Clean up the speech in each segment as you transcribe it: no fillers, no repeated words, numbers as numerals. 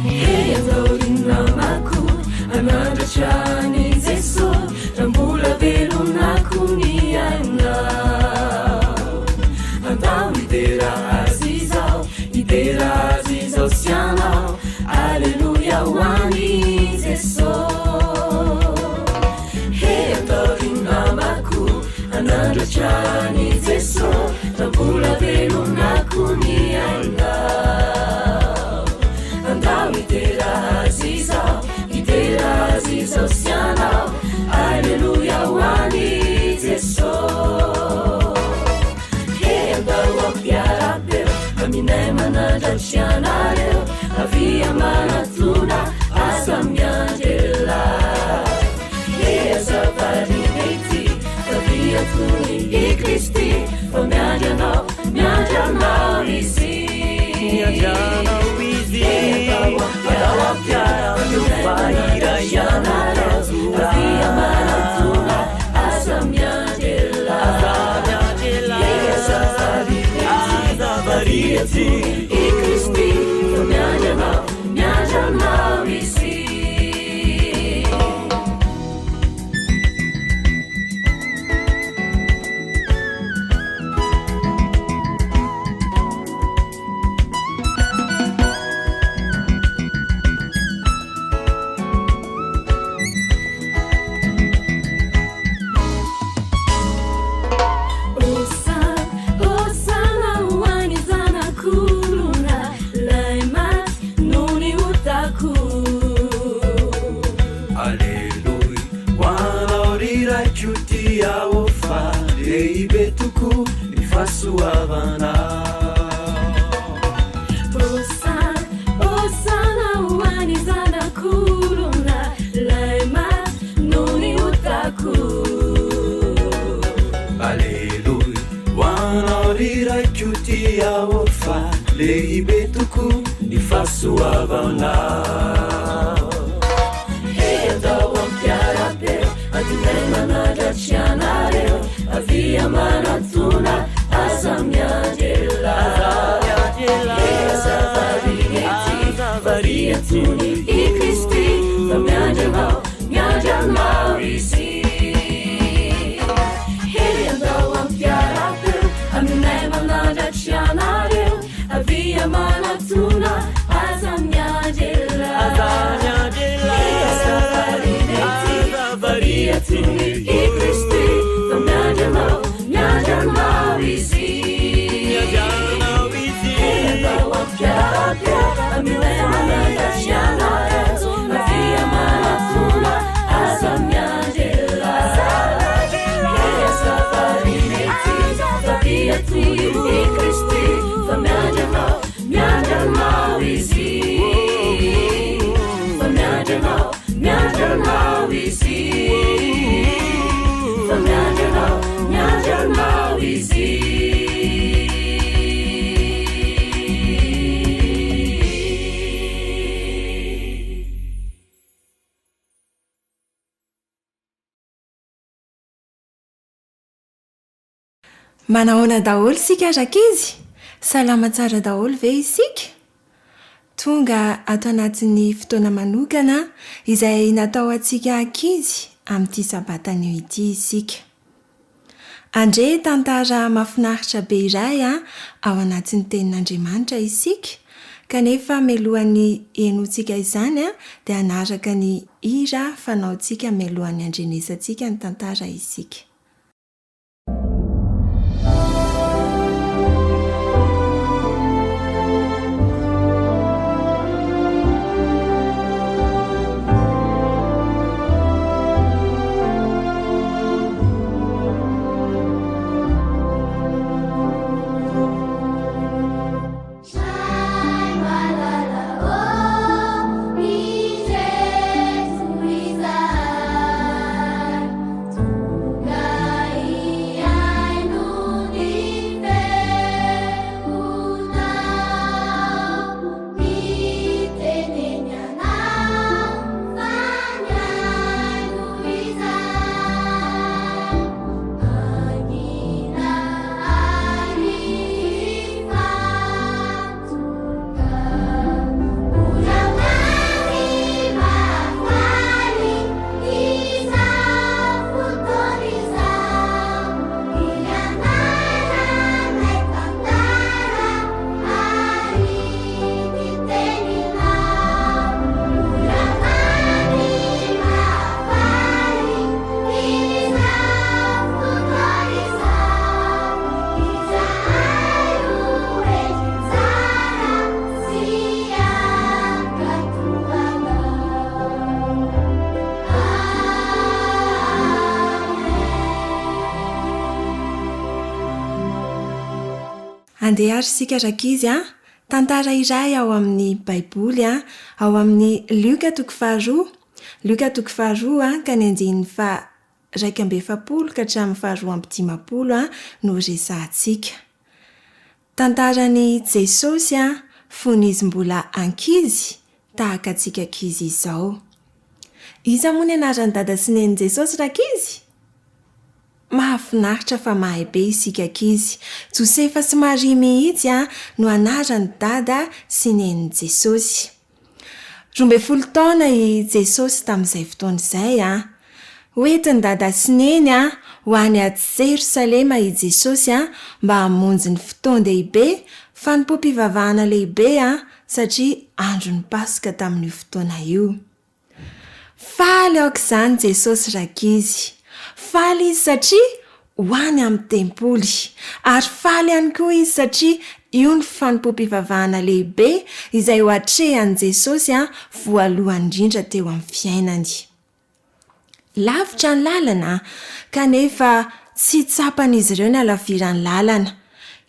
He andao ry namako hanandratra an'i Jeso raha mbola velona koa ny ainao. Andao hidera Azy izao, hidera Azy izao sy ianao. Aleloia ho an'i Jeso. He andao ry namako hanandratra an'i Jeso raha mbola velona koa ny ainao. Andao hidera Azy izao, hidera Azy izao sy ianao. Aleloia ho an'i Jeso. He andao hampiara-peo aminay manandratra anareo. Avia manatona, aza miandry ela. He aza variana ety, f'avia tony i Kristy, fa miandry anao, miandry anao Izy. Miandry anao Izy. He andao Andao hampiara-peo fa iray ihany no tanjona. Avia manatona, aza miandry ela. Aza miandry ela. He aza variana ety, Aza variana ety. I Kristy, fa miandry anao, miandry anao Izy. Hosana, hosana ho an'ny Zanak'olona, lay maty noho ny otako. Aleloia ho anao ry Raiko tia ô fa lehibe tokoa ny fahasoavanao. Hosana, hosana ho an'ny Zanak'olona, lay maty noho ny otako. Aleloia ho anao ry Raiko tia ô fa lehibe tokoa ny fahasoavanao. He andao hampiara-peo, adinay manandratra anareo, avia manatona, aza miandry ela. Aza miandry ela. He aza variana ety, Aza variana ety. tony i Kristy, fa miandry anao, miandry anao Izy. He andao hampiara-peo, aminay manandratra anareo, avia manatona, aza miandry ela. Aza miandry ela. He aza variana ety, Aza variana ety. I Kristy, fa miandry anao, miandry anao Izy. Miandry anao Izy. He andao hampiara-peo, aminay manandratra anareo, avia manatona, aza miandry ela. He aza variana ety, fa avia tony i Kristy, fa miandry anao, miandry anao Izy. Fa miandry anao, miandry anao Izy. Fa miandry anao, miandry anao Izy. Manahoana daholo isika rankizy? Salama tsara daholo ve isika? Tonga ato anatin'ny fotoana manokana izay natao antsika ankizy amin'ity sabata anio ity isika. Handre tantara mahafinaritra be iray ao anatin'ny Tenin'Andriamanitra isika, kanefa mialohan'ny henoantsika izany dia hanaraka ny hira fanaontsika mialohan'ny handrenesantsika ny tantara isika. Ray malala ô, indreto izahay, tonga. Andeha ary isika rankizy a! Tantara iray ao amin'ny Baiboly a, ao amin'ny Lioka toko faharoa, Lioka toko faharoa ka ny andininy faha 41 ka hatramin'ny faha 52 no resahantsika. Tantaran'i Jesosy a, fony izy mbola ankizy, tahaka antsika ankizy izao. Iza moa ny anaran'i Dada sy Nenin'i Jesosy rankizy? Mahafinaritra fa mahay be isika ankizy. Josefa sy Maria mihitsy no anaran'i Dada sy Nenin'i Jesosy. 12 taona i Jesosy tamin'izay fotoana izay. Hoentin'i Dada sy Neny ho any Jerosalema i Jesosy mba hamonjy ny fotoan-dehibe, fanompoam-pivavahana lehibe, satria andron'ny Paska tamin'io fotoana io. Faly aoka izany Jesosy rankizy. Faly izy satria ho any amin'ny tempoly. Ary faly ihany koa izy satria io ny fanompoam-pivavahana lehibe izay ho atrehan'i Jesosy voalohany indrindra teo amin'ny fiainany. Lavitra ny lalana, kanefa tsy tsapan'izy ireo ny halaviran'ny lalana.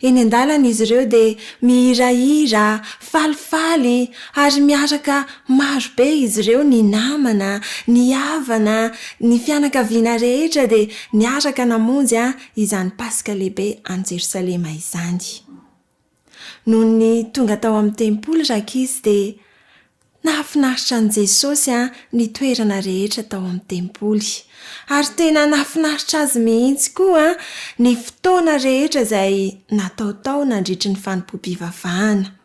Eny an-dalana izy ireo dia mihirahira, falifaly, ary miaraka maro be izy ireo, ny namana, ny havana, ny fianakaviana rehetra dia niaraka namonjy izany Paska lehibe any Jerosalema izany. Nony tonga tao amin'ny tempoly rankizy dia nahafinaritra an'i Jesosy ny toerana rehetra tao amin'ny tempoly. Ary tena nahafinaritra azy mihitsy koa ny fotoana rehetra izay natao tao nandritry ny fanompoam-pivavahana.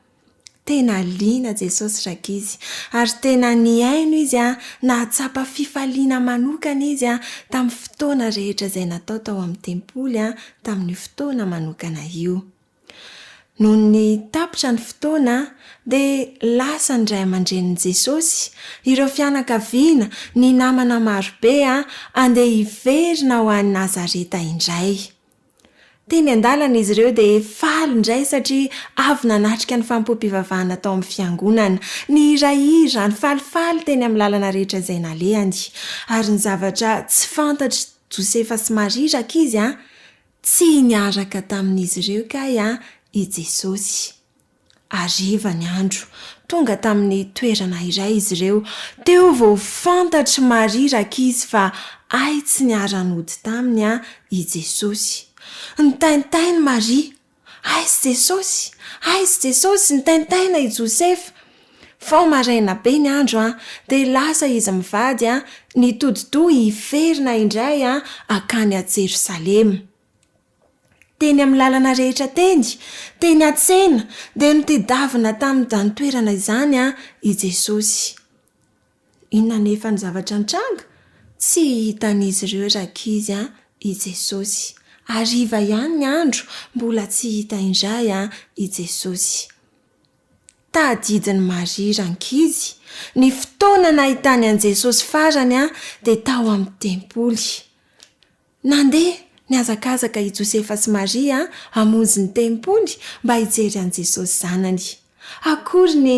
Tena liana Jesosy rankizy, ary tena nihaino izy, nahatsapa fifaliana manokana izy tamin'ny fotoana rehetra izay natao tao amin'ny tempoly tamin'io fotoana manokana io. Nony tapitra ny fotoana, dia lasa ny ray aman-drenin'i Jesosy, ireo fianakaviana, ny namana marobe, handeha hiverina ho any Nazareta indray. Teny an-dalana izy ireo dia faly indray satria avy nanatrika ny fanompoam-pivavahana tao amin'ny fiangonana. Nihirahira, nifalifaly teny amin'ny lalana rehetra izay nalehany. Ary ny zavatra tsy fantatr'i Josefa sy Maria rankizy, Tsy niaraka tamin'izy ireo kay i Jesosy. Hariva ny andro. Tonga tamin'ny toerana iray izy ireo. Teo vao fantatr'i Maria rankizy fa hay tsy niara-nody taminy i Jesosy. Nitaintaina Maria. Aiza Jesosy? Aiza Jesosy? Nitaintaina i Josefa. Vao maraina be ny andro dia lasa izy mivady nitodi-doha hiverina indray hankany Jerosalema. Teny amin'ny lalana rehetra teny, teny an-tsena, dia notedavina tamin'izany toerana izany i Jesosy. Inona anefa ny zavatra nitranga? Tsy hitan'izy ireo rankizy i Jesosy. Hariva ihany ny andro, mbola tsy hita indray i Jesosy. Tadidin'i Maria rankizy, ny fotoana nahitany an'i Jesosy farany dia tao amin'ny tempoly. Nandeha nihazakazaka i Josefa sy Maria hamonjy ny tempoly mba hijery an'i Jesosy zanany. Akory ny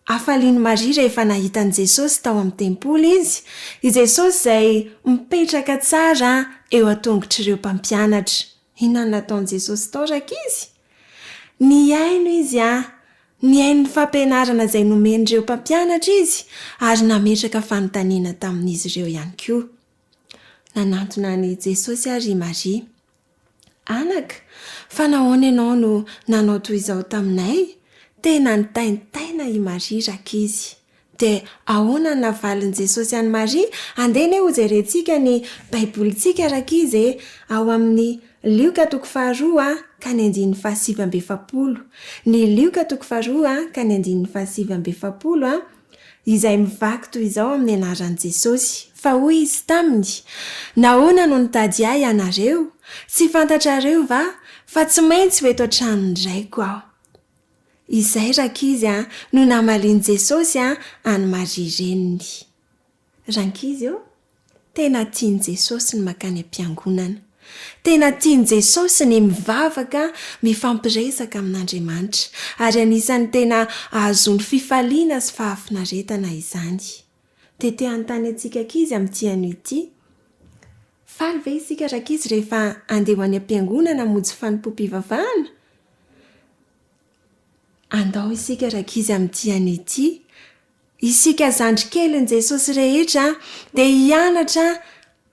hafalian'i Maria rehefa nahita an'i Jesosy tao amin'ny tempoly izy, i Jesosy izay mipetraka tsara eo an-tongotr'ireo mpampianatra. Inona no nataon'i Jesosy tao rankizy? Nihaino izy, nihaino ny fampianarana izay nomen'ireo mpampianatra izy ary nametraka fanontaniana tamin'izy ireo ihany koa. Nanantona an'i Jesosy àry i Maria. Anaka, fa nahoana ianao no nanao toy izao taminay? Tena nitaintaina i Maria rankizy. Dia ahoana no navalin'i Jesosy an'i Maria? Andeha anie hojerentsika ny Baibolintsika rankizy e! Ao amin'ny Lioka toko faharoa ka ny andininy fahasivy amby efapolo. Ny Lioka toko faharoa ka ny andininy fahasivy amby efapolo izay mivaky toy izao amin'ny anaran'i Jesosy. Fa hoy Izy taminy, Nahoana no nitady Ahy ianareo? Tsy fantatrareo va fa tsy maintsy ho eto an-tranon'ny Raiko Aho? Izay, rankizy a, no namalian'i Jesosy an'i Maria reniny. Rankizy ô, tena tian'i Jesosy ny mankany am-piangonana. Tena tian'i Jesosy ny mivavaka mifampiresaka amin'Andriamanitra, ary anisan'ny tena ahazoany fifaliana sy fahafinaretana izany. Dia te hanontany antsika ankizy amin'ity anio ity, Faly ve isika rankizy rehefa handeha ho any am-piangonana hamonjy fanompoam-pivavahana? Andao isika rankizy amin'ity anio ity, isika zandry kelin'i Jesosy rehetra dia hianatra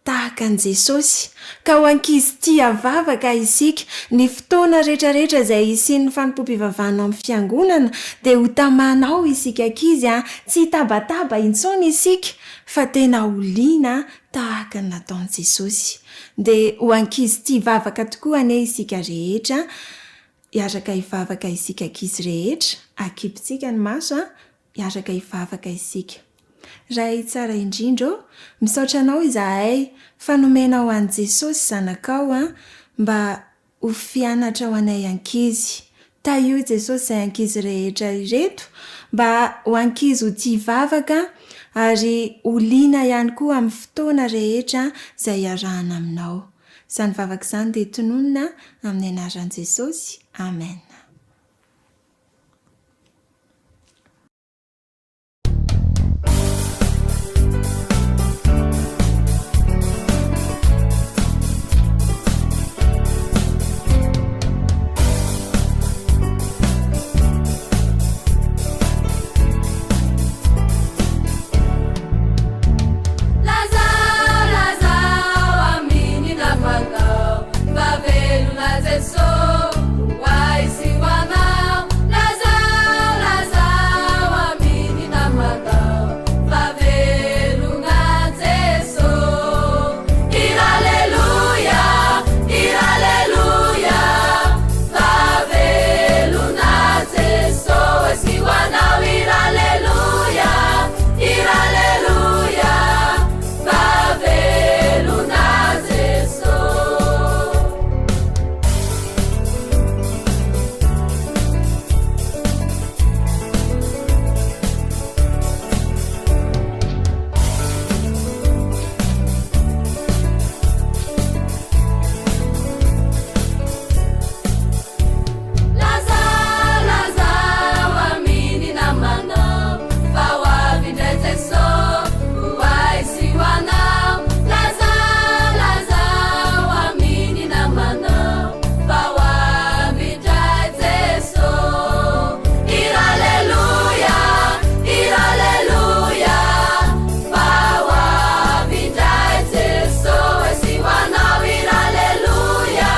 tahaka an'i Jesosy, ka ho ankizy tia vavaka isika. Ny fotoana rehetrarehetra izay hisian'ny fanompoam-pivavahana ao amin'ny fiangonana dia ho tamana ao isika ankizy, tsy hitabataba intsony isika fa tena ho liana tahaka ny nataon'i Jesosy. Dia ho ankizy tia vavaka tokoa anie isika rehetra. Hiaraka hivavaka isika ankizy rehetra, akipintsika ny maso an, hiaraka hivavaka isika. Ray tsara indrindra ô, misaotra Anao izahay fa nomenao an'i Jesosy Zanakao an, mba ho fianatra ho anay ankizy. Tahio Jesosy izay ankizy rehetra ireto mba ho ankizy ho tia vavaka ary ho liana ihany koa amin'ny fotoana rehetra izay iarahana Aminao. Izany vavaka izany dia tononina amin'ny anaran'i Jesosy. Amen. Lazao, lazao amin'ny namanao fa velona Jeso ho ahy sy ho anao. Lazao, lazao amin'ny namanao fa velona Jeso. Hira aleloia, hira aleloia fa velona Jeso ho ahy sy ho anao. Hira aleloia, hira aleloia fa velona Jeso. Lazao, lazao amin'ny namanao fa ho avy indray Jeso ho ahy sy ho anao. Lazao, lazao amin'ny namanao fa ho avy indray Jeso. Hira aleloia, hira aleloia fa ho avy indray Jeso ho ahy sy ho anao. Hira aleloia,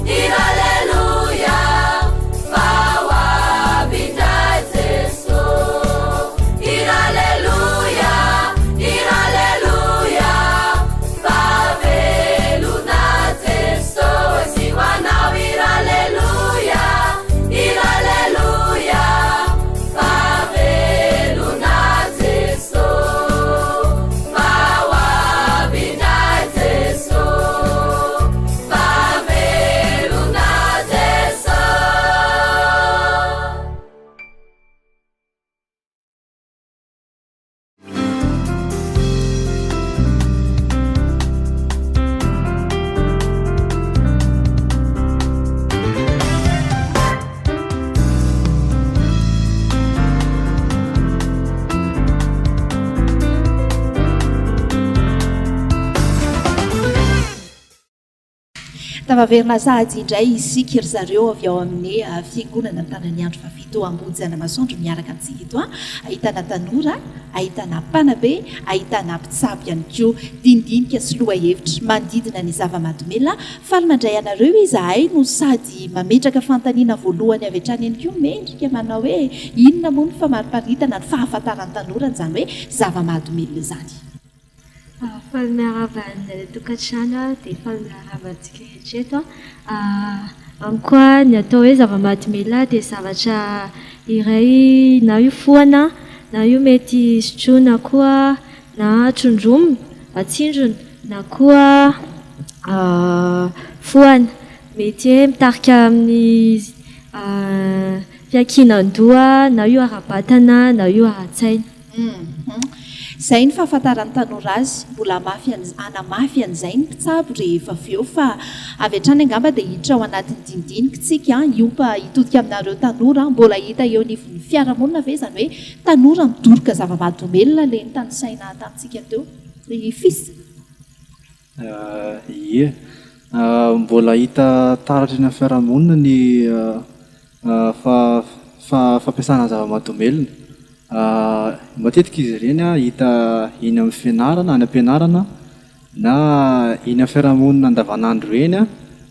hira aleloia fa ho avy indray Jeso. Hira aleloia, hira aleloia fa velona Jeso ho ahy sy ho anao. Hira aleloia, hira aleloia fa velona Jeso. Fa ho avy indray Jeso. Fa velona Jeso. Tafaverina sahady indray isika ry zareo avy ao amin'ny fiangonana mitana ny andro fahafito Ambohijanamasoandro miaraka amintsika eto. Ahitana tanora, ahitana mpanabe, ahitana mpitsabo ihany koa. Dinidinika sy lohahevitra manodidina ny zava-mahadomelina. Faly mandray anareo izahay no sady mametraka fanontaniana voalohany avy hatrany ihany koa mendrika manao hoe inona moa ny famariparitana ny fahafantaran'ny tanora an'izany hoe zava-mahadomelina izany. Faly miarahaba ny any an-tokantrano aho dia faly miarahaba antsika rehetra eto. Amiko ny atao hoe zava-mahadomelina dia zavatra iray na io fohana na io mety sotroina koa na trondromina, atsindrona na koa fohana. Mety hoe mitarika amin'ny fiankinan-doha na io ara-batana na io ara-tsaina. Izay ny fahafantaran'ny tanora azy. Mbola hamafy hanamafy an'izay ny mpitsabo rehefa avy eo fa avy hatrany angamba dia hiditra ao anatin'ny dinidinika isika, hiompa hitodika aminareo tanora. Mbola hita eo anivon'ny fiarahamonina ve izany hoe tanora midoroka zava-mahadomelina ilay notanisaina tamintsika teo? Ry Fils. Ie. Mbola hita taratra eny amin'ny fiarahamonina ny. fampiasana zava-mahadomelina. Matetika izy ireny hita eny amin'ny fianarana, any am-pianarana na eny amin'ny fiarahamonina andavanandro eny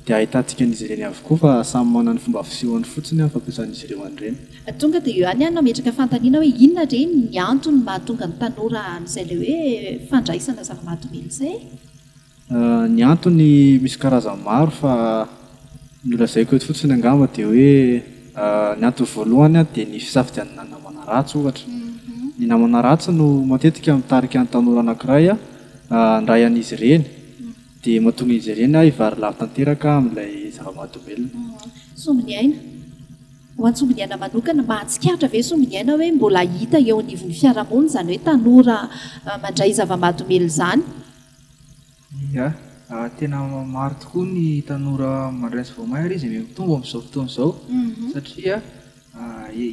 dia ahitantsika an'izy ireny avokoa fa samy manana ny fomba fisehony fotsiny ny fampiasan'izy ireo an'ireny. Tonga dia eo ihany aho nametraka fanontaniana hoe inona re ny antony mahatonga ny tanora amin'izay ilay hoe fandraisana zava-mahadomelina izay? Ny antony misy karazany maro fa ny holazaiko eto fotsiny angamba dia hoe ny antony voalohany dia ny fisafidianana namana ratsy ohatra. Ny namana ratsy no matetika mitarika ny tanora anankiray handray an'izy ireny dia mahatonga izy ireny hivarilavo tanteraka amin'ilay zava-mahadomelina. Sombiniaina. Ho an'i Sombiniaina manokana, mahatsikaritra ve Sombiniaina hoe mbola hita eo anivon'ny fiarahamonina izany hoe tanora mandray zava-mahadomelina izany? Ia, tena maro tokoa ny tanora mandray ny voamaina ary izy miha mitombo amin'izao fotoana izao satria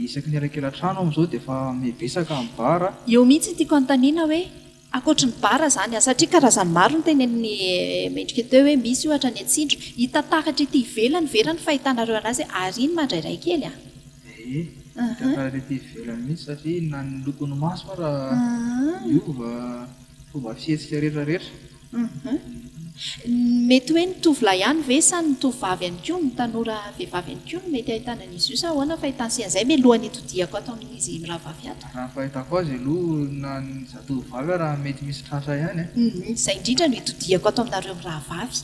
isaky ny elakelan-trano amin'izao dia efa miha betsaka ny bar. Eo mihitsy no tiako hanontaniana hoe ankoatry ny bar izany an, satria karazany maro no tenenin'i Mendrika teo hoe misy ohatra ny atsindro, hita taratra ety ivelany ve raha ny fahitanareo anazy hoe ary iny mandrairay kely an? Ie, hita taratra ety ivelany mihitsy satria na ny lokon'ny maso ara miova. Fomba fihetsika rehetra rehetra. Mety hoe ny tovolahy ihany ve sa ny tovovavy ihany koa, ny tanora vehivavy ihany koa no mety ahitana an'izy io sa ahoana ny fahitany sy an'izay mialohan'ny hitodihako ato amin'izy mirahavavy ato? Raha ny fahitako azy aloha na ny zatovovavy ara mety misy tratra ihany e. Izay indrindra no hitodihako ato aminareo mirahavavy.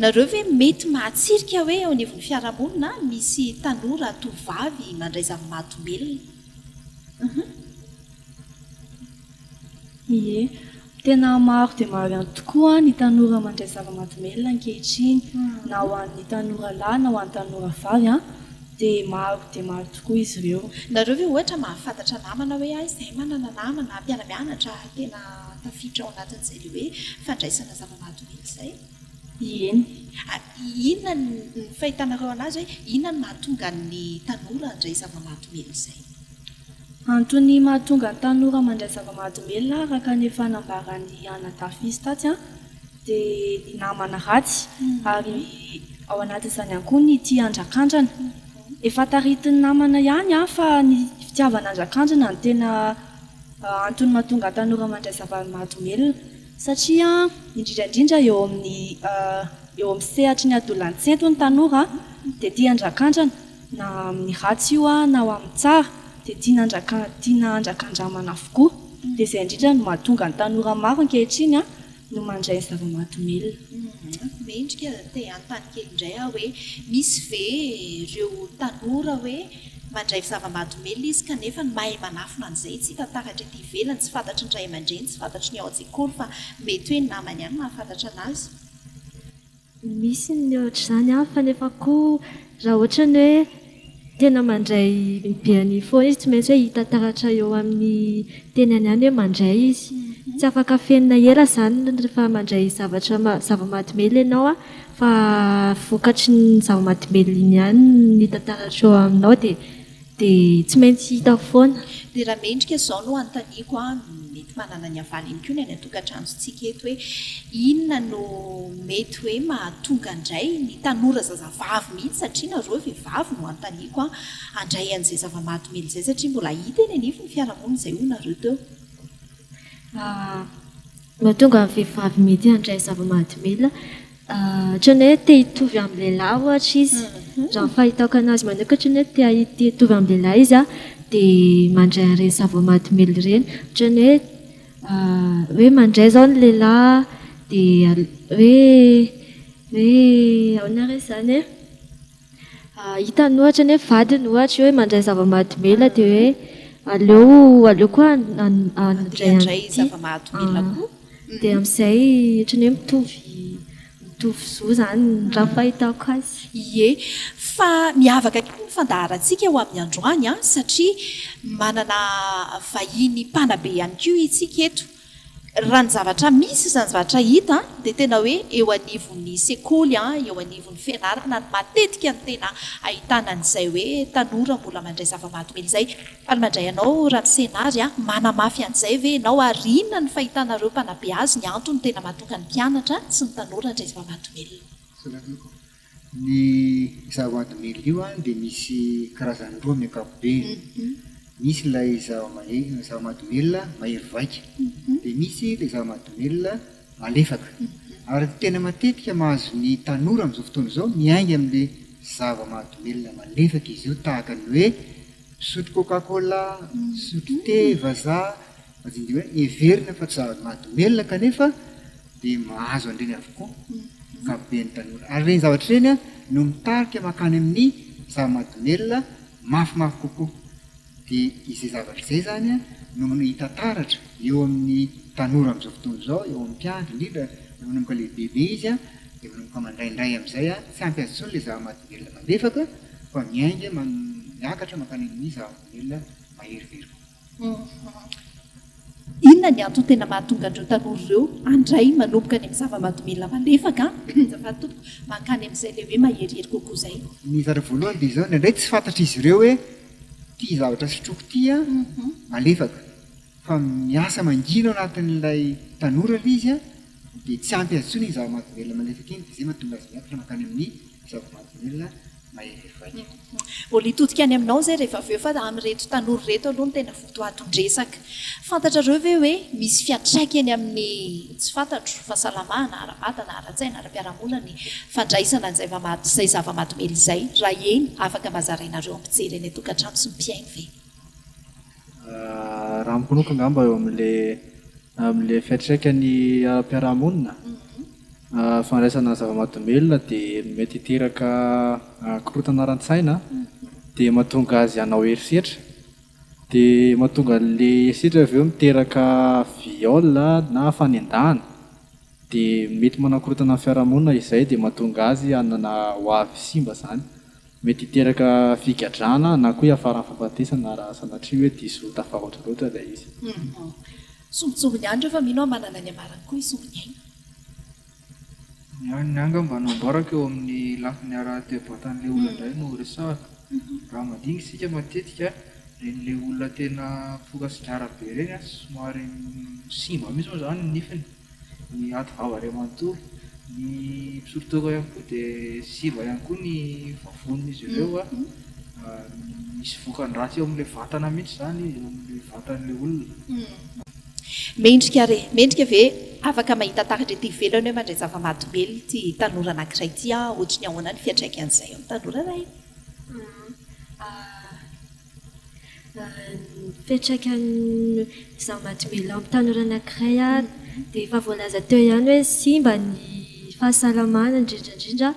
Nareo ve mety mahatsirika hoe eo anivon'ny fiarahamonina misy tanora tovovavy mandray zava-mahadomelina? Ie. Tena maro dia maro ihany tokoa ny tanora mandray zava-mahadomelina ankehitriny. Na ho an'ny tanora lahy na ho an'ny tanora vavy dia maro dia maro tokoa izy ireo. Nareo ve ohatra mahafantatra namana hoe hay izahay manana namana mpiara-mianatra tena tafiditra ao anatin'izay le hoe fandraisana zava-mahadomelina izay? Eny. Inona ny fahitanareo anazy hoe inona no mahatonga ny tanora handray zava-mahadomelina izay? Antony mahatonga ny tanora mandray zava-mahadomelina araka ny efa nambaran'i Anadahy Fisy tatsy dia ny namana ratsy ary ao anatin'izany ihany koa ny tia andrakandrana. Efa taritin'ny namana ihany fa ny fitiavana andrakandrana no tena antony mahatonga tanora mandray zava-mahadomelina satria indrindra indrindra eo amin'ny eo amin'ny sehatry ny adolantsento ny tanora dia tia andrakandrana. Na amin'ny ratsy io na ho amin'ny tsara dia tiana andraka tiana andrakandramana avokoa. Dia izay indrindra no mahatonga ny tanora maro ankehitriny no mandray ny zava-mahadomelina. Mendrika te hanontany kely indray aho hoe misy ve ireo tanora hoe mandray zava-mahadomelina izy kanefa ny mahay manafina an'izay tsy hita taratra ety ivelany, tsy fantatry ny ray aman-dreny, tsy fantatry ny ao an-tsekoly fa mety hoe ny namany ihany mahafantatra an'azy? Misy ny ohatr'izany an, fa nefa koa raha ohatra ny hoe tena mandray be an'iny foana izy tsy maintsy hoe hita taratra eo amin'ny tenany ihany hoe mandray izy. Tsy afaka afenina ela izany rehefa mandray zavatra zava-mahadomelina ianao an, fa vokatry ny zava-mahadomelina iny ihany no hita taratra eo aminao dia Dia tsy maintsy hita foana. Dia raha mendrika izao no anontaniako an, mety manana ny havaliny koa ny any an-tokantranontsika eto hoe inona no mety hoe mahatonga indray ny tanora zazavavy mihitsy satria nareo vehivavy no anontaniako an, handray an'izay zava-mahadomelina izay satria mbola hita eny anivon'ny fiarahamonina izay hoy nareo teo. Mahatonga ny vehivavy mety handray zava-mahadomelina Ohatran'ny hoe te hitovy amin'ny lehilahy ohatra izy. Raha ny fahitako an'azy manokana ohatran'ny hoe te te hitovy amin'ny lehilahy izy an, dia mandray an'ireny zava-mahadomelina ireny. Ohatran'ny hoe hoe mandray izao ny lehilahy dia hoe hoe ahoana re izany e? Hitany ohatra ny hoe vadiny ohatra hoe mandray zava-mahadomelina dia hoe aleo aleo koa handray an'ity. Dia amin'izay ohatran'ny hoe mitovy mitovy zo izany raha ny fahitako azy. Ie, fa miavaka kely ny fandaharantsika ho amin'ny androany an, satria manana vahiny mpanabe ihany koa isika eto. Raha ny zavatra misy sy ny zavatra hita dia tena hoe eo anivon'ny sekoly, eo anivon'ny fianarana no matetika no tena ahitana an'izay hoe tanora mbola mandray zava-mahadomelina izay. Faly mandray anao Ramose Nary a! Manamafy an'izay ve ianao ary inona ny fahitanareo mpanabe azy ny antony tena mahatonga ny mpianatra sy ny tanora handray zava-mahadomelina? Ny zava-mahadomelina io dia misy karazany roa amin'ny ankapobeny. Misy ilay zava-mahadomelina mahery vaika, dia misy ilay zava-mahadomelina malefaka. Ary ny tena matetika mahazo ny tanora amin'izao fotoana izao, miainga amin'ilay zava-mahadomelina malefaka izy io, tahaka ny hoe misotro coca cola, misotro thé vazaha, majinjy hoe heverina fa tsy zava-mahadomelina kanefa dia mahazo an'ireny avokoa ny ankapoben'ny tanora. Ary ireny zavatra ireny no mitarika mankany amin'ny zava-mahadomelina mafimafy kokoa. Dia izay zavatra izay izany no hita taratra eo amin'ny tanora amin'izao fotoana izao, eo amin'ny mpiandry indrindra, rehefa manomboka lehibebe izy dia manomboka mandraindray amin'izay, tsy ampy azy intsony ilay zava-mahadomelina malefaka fa miainga miakatra mankany amin'ny zava-mahadomelina maherihery kokoa. Inona ny antony tena mahatonga an'ireo tanora ireo handray manomboka any amin'ny zava-mahadomelina malefaka, azafady tompoko, mankany amin'izay ilay hoe maherihery kokoa izay? Ny zavatra voalohany dia izao, indraindray tsy fantatr'izy ireo hoe ity zavatra sotroiko ity an, malefaka, fa miasa mangina ao anatin'ilay tanora ilay izy an, dia tsy ampy azy intsony iny zava-mahadomelina malefaka iny, dia izay mahatonga azy miakatra mankany amin'ny zava-mahadomelina mahery vaika. Mbola hitodika any aminao izay rehefa avy eo fa amin'ireto tanora ireto aloha no tena votoatin-dresaka. Fantatrareo ve hoe misy fiantraikany amin'ny, tsy fantatro, fahasalamana, ara-batana, ara-tsaina, ara-piarahamonina ny fandraisana an'izay izay zava-mahadomelina izay? Raha eny, afaka mba zarainareo amin'ny mpijery any an-tokantrano sy ny mpihaino ve? Raha amiko manokana angamba eo amin'ilay amin'ilay fiantraikany ara-piarahamonina, fandraisana zava-mahadomelina dia mety hiteraka korontana ara-tsaina dia mahatonga azy hanao herisetra. Dia mahatonga an'ilay herisetra avy eo miteraka viol na fanendahana. Dia mety manakorontana ny fiarahamonina izay dia mahatonga azy hanana ho avy simba izany. Mety hiteraka figadrana na koa hiafaran'ny fahafatesana raha sanatria hoe diso tafahoatra loatra ilay izy. Sombintsombiny ihany ireo fa mino aho manana ny anarany koa i Sombiniaina. Ny ahy ny ahy angamba no ambarako eo amin'ny lafiny ara-toe-batan'ilay olona indray no resahako. Raha mandinika isika matetika, ireny ilay olona tena mpifoka sigara be ireny an, somary simba mihitsy moa izany ny nifiny. Ny aty vava iray manontolo. Ny mpisotro toaka ihany koa dia simba ihany koa ny vavonin'izy ireo. Misy vokany ratsy eo amin'ilay vatana mihitsy izany eo amin'ilay vatan'ilay olona. Mendrika re! Mendrika ve afaka mahita taratra ety ivelany hoe mandray zava-mahadomelina ity tanora anankiray ity an! Ohatry ny ahoana ny fiantraikan'izay eo amin'ny tanora iray? Ny fiantraikan'ny zava-mahadomelina amin'ny tanora anankiray dia efa voalaza teo ihany hoe simba ny fahasalamana indrindra indrindra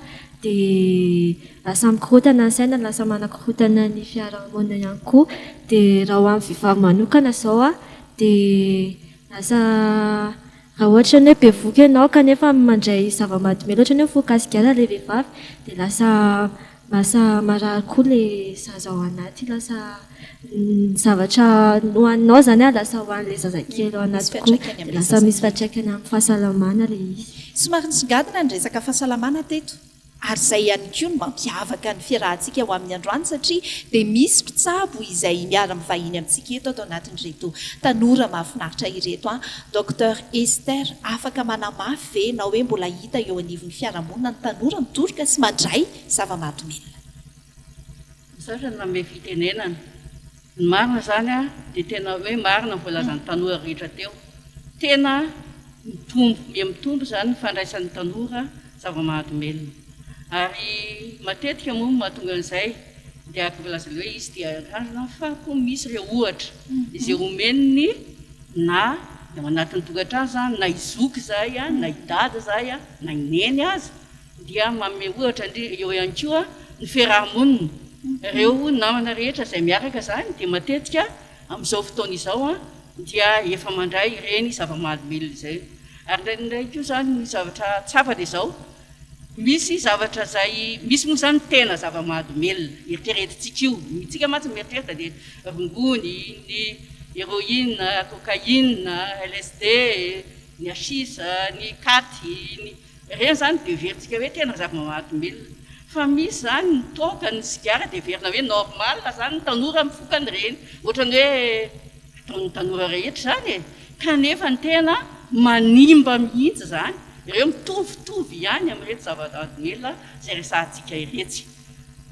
dia lasa mikorontana ny saina, lasa manakorontana ny fiarahamonina ihany koa. Dia raha ho an'ny vehivavy manokana izao an, dia lasa raha ohatra ny hoe bevohoka ianao kanefa mandray zava-mahadomelina ohatra ny hoe mifoka sigara ilay vehivavy dia lasa Lasa marary koa le zaza ao anaty, lasa ny zavatra nohaninao zany an lasa hohanin'ilay zazakely ao anaty koa, dia lasa misy fiantraikany amin'ny fahasalamana ilay izy. Somary nisongadina ny resaka fahasalamana teto ary izay ihany koa no mampiavaka ny fiarahantsika ho amin'ny androany satria dia misy mpitsabo izay miara-mivahiny amintsika eto ato anatin'ireto tanora mahafinaritra ireto an. Docteur Esther, afaka manamafy ve ianao hoe mbola hita eo anivon'ny fiarahamonina ny tanora mitoroka sy mandray zava-mahadomelina? Misaotra ny nanome fitenenana. Ny marina izany dia tena hoe marina ny voalazan'ny tanora rehetra teo. Tena mitombo, miha mitombo izany ny fandraisan'ny tanora zava-mahadomelina. Ary matetika moa ny mahatonga an'izay dia araka ny voalazan'ilay hoe izy dia randrana fa koa misy ireo ohatra izay omen'ny na ny ao anatin'ny tokantrano izany na i zoky izahay na i dada izahay na i neny aza dia manome ohatra indrindra eo ihany koa ny fiaraha-monina ireo namana rehetra izay miaraka izany dia matetika amin'izao fotoana izao dia efa mandray ireny zava-mahadomelina izay ary indraindray koa izany ny zavatra tsapa dia izao Misy zavatra izay, misy moa izany tena zava-mahadomelina, eritreretintsika io, isika mantsy mieritreritra dia rongony, ny héroïne, cocaïne, LSD, ny hashish, ny katy, ny, ireny izany dia heverintsika hoe tena zava-mahadomelina. Fa misy izany ny toaka, ny sigara dia heverina hoe normal izany ny tanora mifoka an'ireny, ohatran'ny hoe ataon'ny tanora rehetra izany e! Kanefa ny tena manimba mihitsy izany. Ireo mitovitovy ihany amin'ireto zava-mahadomelina izay resahantsika iretsy.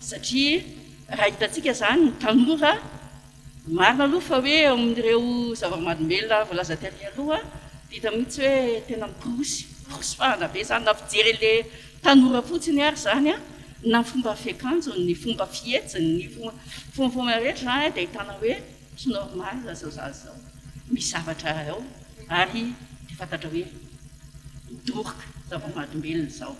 Satria raha hitantsika izany ny tanora, marina aloha fa hoe eo amin'ireo zava-mahadomelina voalaza tery aloha dia hita mihitsy hoe tena mikorosy, mikorosy fahana be izany na fijery an'ilay tanora fotsiny ary izany an, na ny fomba fiakanjony, ny fomba fihetsiny, ny fombafomba rehetra izany dia ahitana hoe tsy normal izao zaza izao, misy zavatra ao ary dia fantatra hoe midoroka zava-mahadomelina izao.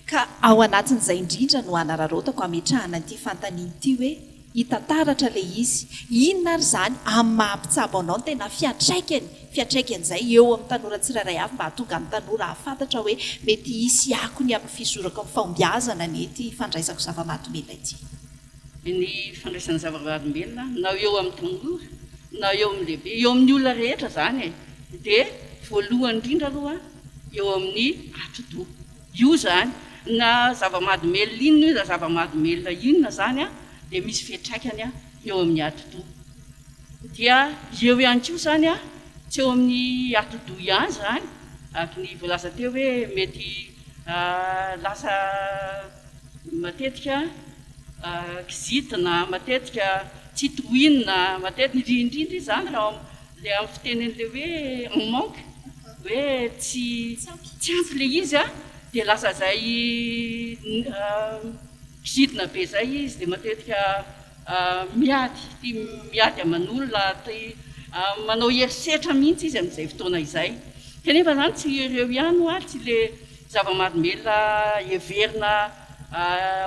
Ka ao anatin'izay indrindra no hanararaotako hametrahana an'ity fanontaniana ity hoe, hita taratra ilay izy. Inona ary izany amin'ny maha mpitsabo anao ny tena fiantraikany, fiantraikan'izay eo amin'ny tanora tsirairay avy mba hahatonga ny tanora hahafantatra hoe mety hisy akony amin'ny fizorako amin'ny fahombiazana anie ity fandraisako zava-mahadomelina ity. Ny fandraisana zava-mahadomelina na eo amin'ny tanora na eo amin'ny lehibe, eo amin'ny olona rehetra izany e, dia voalohany indrindra aloha eo amin'ny atidoha. Io izany, na zava-mahadomelina inona io na zava-mahadomelina inona izany dia misy fiantraikany eo amin'ny atidoha. Dia eo ihany koa izany, tsy eo amin'ny atidoha ihany izany, araka ny voalaza teo hoe mety lasa matetika kizitina, matetika tsy tohinina, matetika, indrindra indrindra izany raha Ilay amin'ny fiteny an'ilay hoe en manque, hoe tsy tsy ampy ilay izy an, dia lasa izay kizitina be izay izy, dia matetika miady, tia miady aman'olona, tia manao herisetra mihitsy izy amin'izay fotoana izay. Kanefa izany tsy ireo ihany hoa, tsy ilay zava-mahadomelina heverina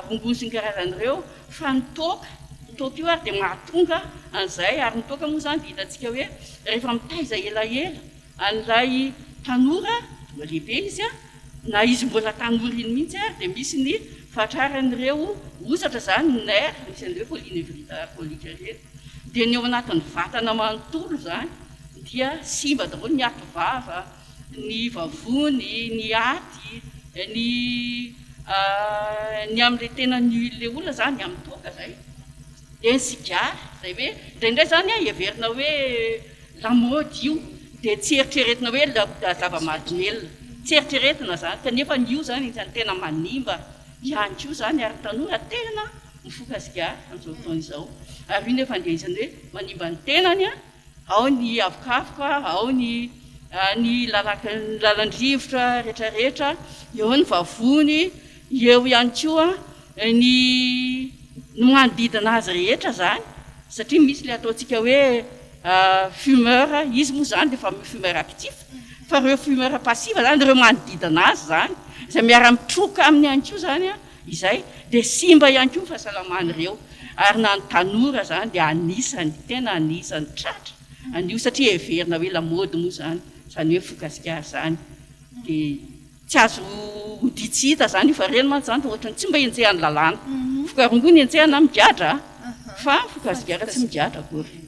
rongony sy ny karazany ireo fa ny toaka, ny toaka io ary dia mahatonga an'izay, ary ny toaka moa izany dia hitantsika hoe rehefa mitaiza elaela an'ilay tanora, tonga lehibe izy an, na izy mbola tanora iny mihitsy ary dia misy ny fahatraran'ireo hozatra izany, ny nerf, misy an'ireo polynévrite alcoolique ireny, dia ny ao anatin'ny vatana manontolo izany dia simba daholo ny ativava, ny vavony, ny aty, ny ny amin'ilay tena ny ilay olona izany, ny amin'ny toaka izay, dia ny sigara, izay hoe indraindray izany an, heverina hoe lamaody io, dia tsy eritreretina hoe zava-mahadomelina, tsy eritreretina izany, kanefa io izany anisan'ny tena manimba ihany koa izany, ary ny tanora tena mifoka sigara amin'izao fotoana izao, ary io nefa dia anisan'ny hoe manimba ny tenany an. Ao ny avokavoka, ao ny ny lalan-drivotra rehetrarehetra, eo ny vavony, eo ihany koa ny ny manodidina azy rehetra izany, satria misy ilay ataontsika hoe fumeur, izy moa izany efa fumeur actif, fa ireo fumeur passif izany, ireo manodidina azy izany, izay miara-mitroka aminy ihany koa izany an, Izay dia simba ihany koa ny fahasalaman'ireo ary na ny tanora izany dia anisany, tena anisany tratra an'io satria heverina hoe lamaody moa izany, izany hoe foka-sigara izany. Dia tsy azo odian-tsy hita izany io fa ireny mantsy izany fa ohatran'ny tsy mba enjehan'ny lalàna. Foka rongony enjehana migadra fa foka sigara tsy migadra akory.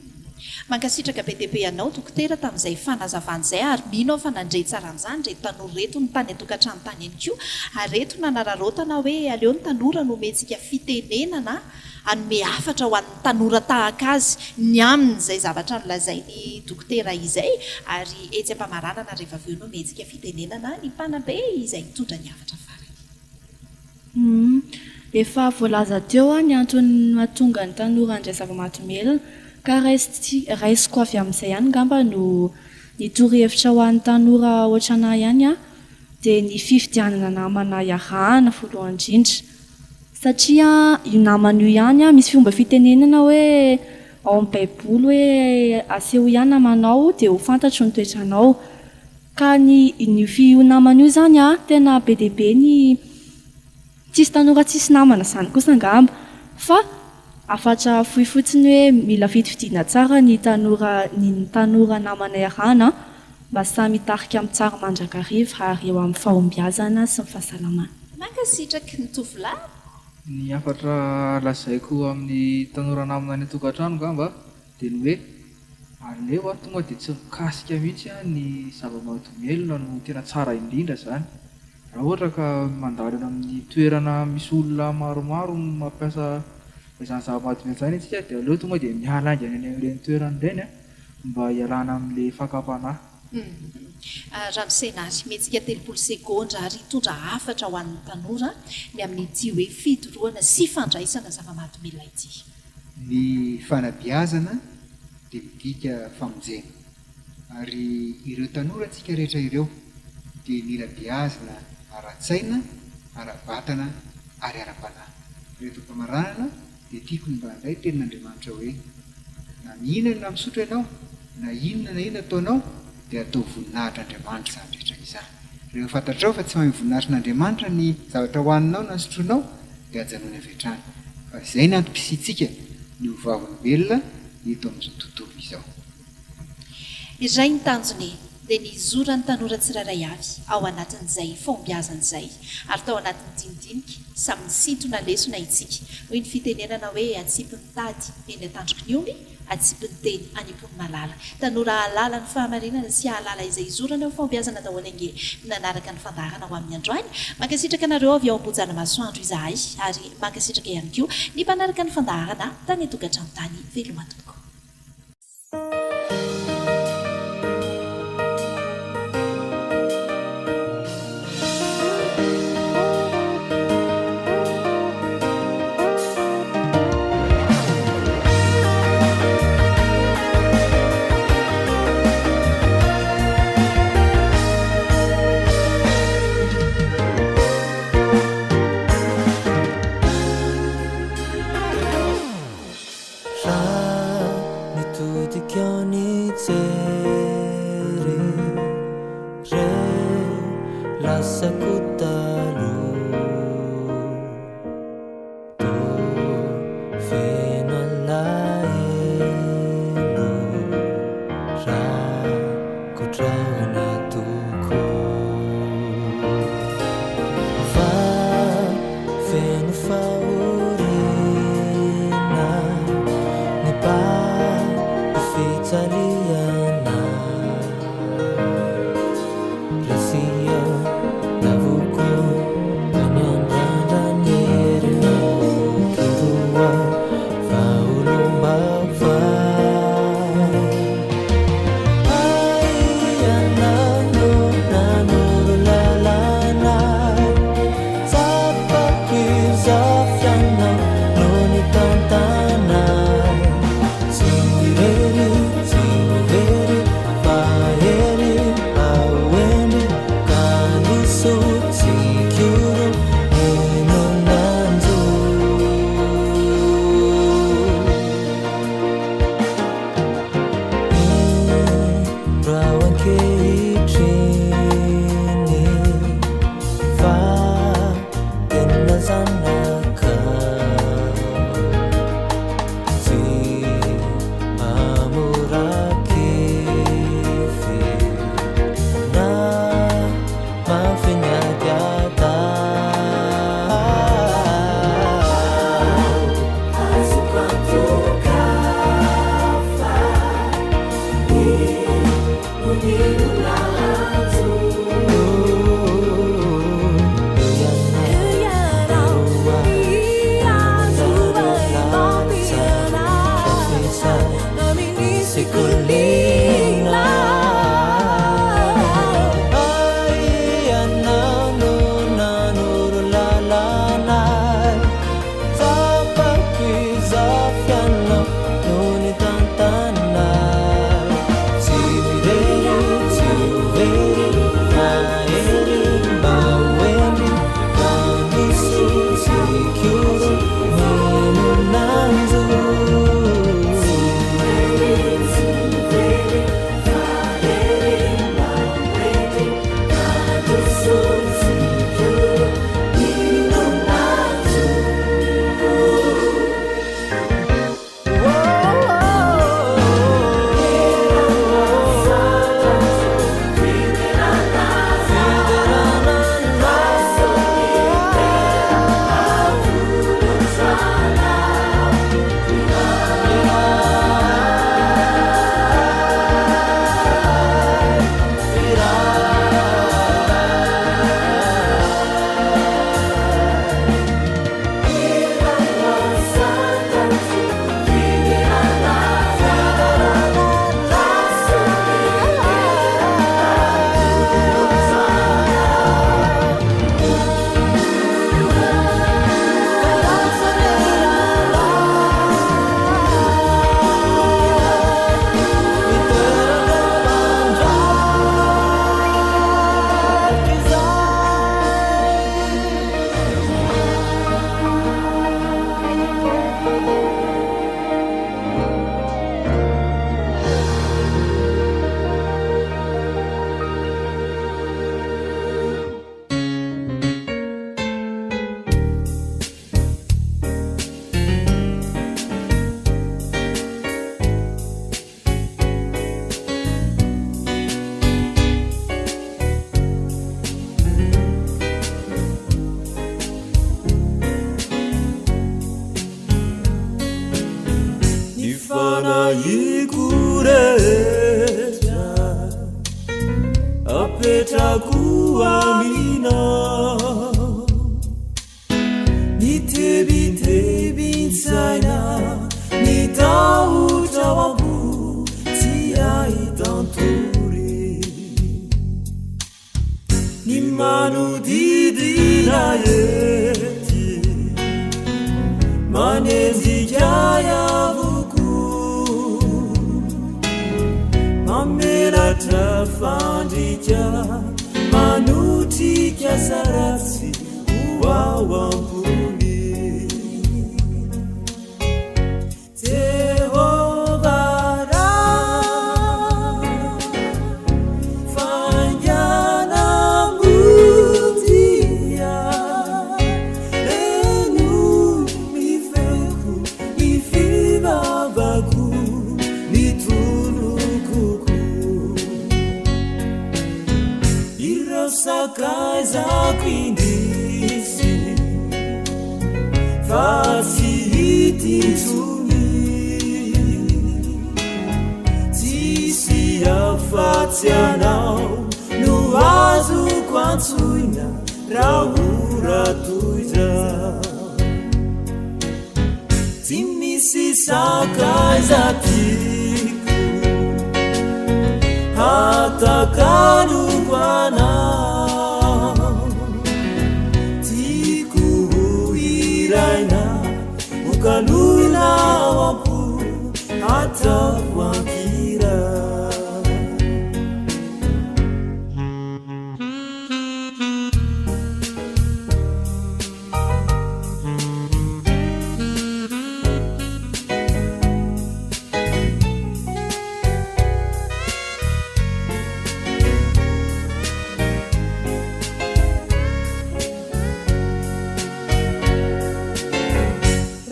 Mankasitraka be dia be anao Dokotera tamin'izay fanazavana izay ary mino aho fa nandre tsara an'izany ireto tanora ireto ny tany an-tokantrano tany ihany koa ary ireto nanararaotana hoe aleo ny tanora no omentsika fitenenana hanome hafatra ho an'ny tanora tahaka azy ny amin'izay zavatra nolazain'i Dokotera izay ary etsy am-pamaranana rehefa avy eo no omentsika fitenenana ny mpanabe izay hitondra ny hafatra farany. Humm. Efa voalaza teo ny antony mahatonga ny tanora handray zava-mahadomelina ka raisiko avy amin'izay ihany ngamba no ny torohevitra ho an'ny tanora ohatran'ahy ihany an, dia ny fifidianana namana iarahana voalohany indrindra satria io namana io ihany an, misy fomba fitenenana hoe ao amin'ny baiboly hoe asehoy ahy namanao dia ho fantatro ny toetranao. Ka ny io io namana io zany an, tena be dia be ny tsisy tanora tsisy namana zany kosa angamba. Fa hafatra fohy fotsiny hoe mila fidifidiana tsara ny tanora ny tanora namana iarahana mba samy hitarika amin'ny tsara mandrakariva ary eo amin'ny fahombiazana sy ny fahasalamana. Mankasitraky ny tovolahy. Ny hafatra lazaiko amin'ny tanora namana any an-tokantrano angamba dia ny hoe Aleo aho tonga dia tsy mikasika mihitsy ny zava-mahadomelina no tena tsara indrindra izany. Raha ohatra ka mandalo eny amin'ny toerana misy olona maromaro mampiasa izany zava-mahadomelina izany isika dia aleo tonga dia miala haingana eny amin'ireny toerana ireny mba hialana amin'ilay fakam-panahy. Ramose Nary, mihetsika 30 segondra ary hitondra hafatra ho an'ny tanora ny amin'ity hoe fidorohana sy fandraisana zava-mahadomelina ity. Ny fanabeazana dia midika famonjena. Ary ireo tanora antsika rehetra ireo dia mila beazina ara-tsaina, ara-batana ary ara-panahy. Reto am-pamaranana dia tiako ny mba handray ny tenin'Andriamanitra hoe, Na mihinana na misotro ianao, na inona na inona ataonao, dia ataovy voninahitr'Andriamanitra izany rehetra izany. Rehefa fantatrao fa tsy mahay voninahitr'Andriamanitra ny zavatra hohaninao na sotroinao, dia ajanony avy hatrany. Fa izay ny antom-pisiantsika, ny ho vavolombelona eto amin'izao tontolo izao. Iray ny tanjony dia ny hizoran'ny tanora tsirairay avy ao anatin'izay fahombiazana izay ary tao anatin'ny dinidinika samy nisintona lesona itsika hoy ny fitenenana hoe atsipy ny tady eny an-tandroky ny omby atsipy ny teny any am-pon'ny malala. Tanora hahalala ny fahamarinana sy hahalala izay hizorana eo fahombiazana daholo ange ny nanaraka ny fandaharana ho amin'ny androany. Mankasitraka anareo avy ao Ambohijanamasoandro izahay ary mankasitraka ihany koa ny mpanaraka ny fandaharana tany an-tokantrano tany. Veloma tompoko. Raha nitodika nijery reo lasako taloha Toa feno alahelo rakotrahona tokoa Fa feno fahoriana Nibaby fijaliana Resy aho lavo. Fanahiako rehetra apetrako aminao Ny tebitebin-tsaina, ny tahotra ao am-po tsy ahitan-tory Ny manodidina ety manenjika ahy avokoa Mamelatra fandrika manotrika asa ratsy ho ao am-pony Jehovah Ray, faingana modia, henoy ny feoko, ny fivavako, ny tolokoko. Ireo sakaizako indrisy fa tsy hita intsony Tsisy afa-tsy anao no azoko antsoina raha ora toy izao Tsy misy sakaiza tiako hatakaloko anao Tiako ho hiraina ho kaloina ao am-po ataoko an-kira.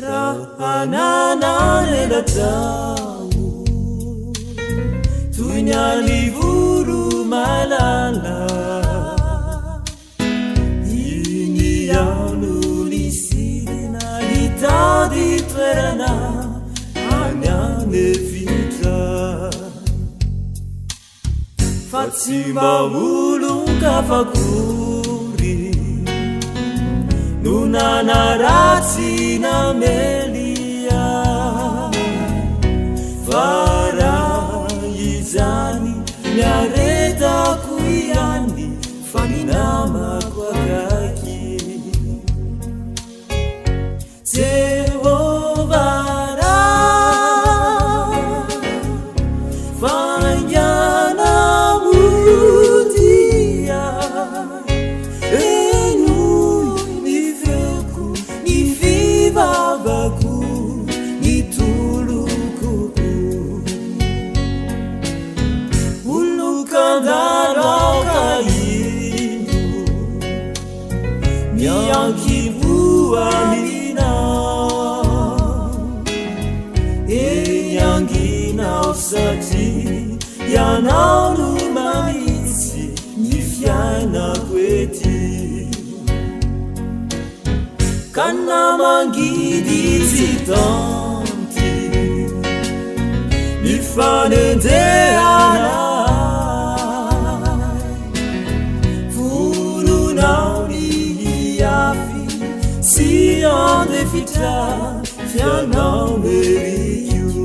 Raha nanan'elatra aho toy ny an'ny voromailala Iny aho no nisidina hitady toerana any an'efitra Fa tsy mba olon-kafa akory no nanaratsy namely ahy Fa raha izany niaretako ihany Fa ny namako akaiky Jehovah Ray Faingana modia Henoy ny feoko, ny fivavako, ny tolokoko Olon-kandalo aoka indro miankibo aminao Eny angina aho satria ianao no mahitsy ny fiainako ety Ka na mangidy tsy tanty ny fanenjehana ahy Vononao ny hiafy sy handefitra f'ianao neriko.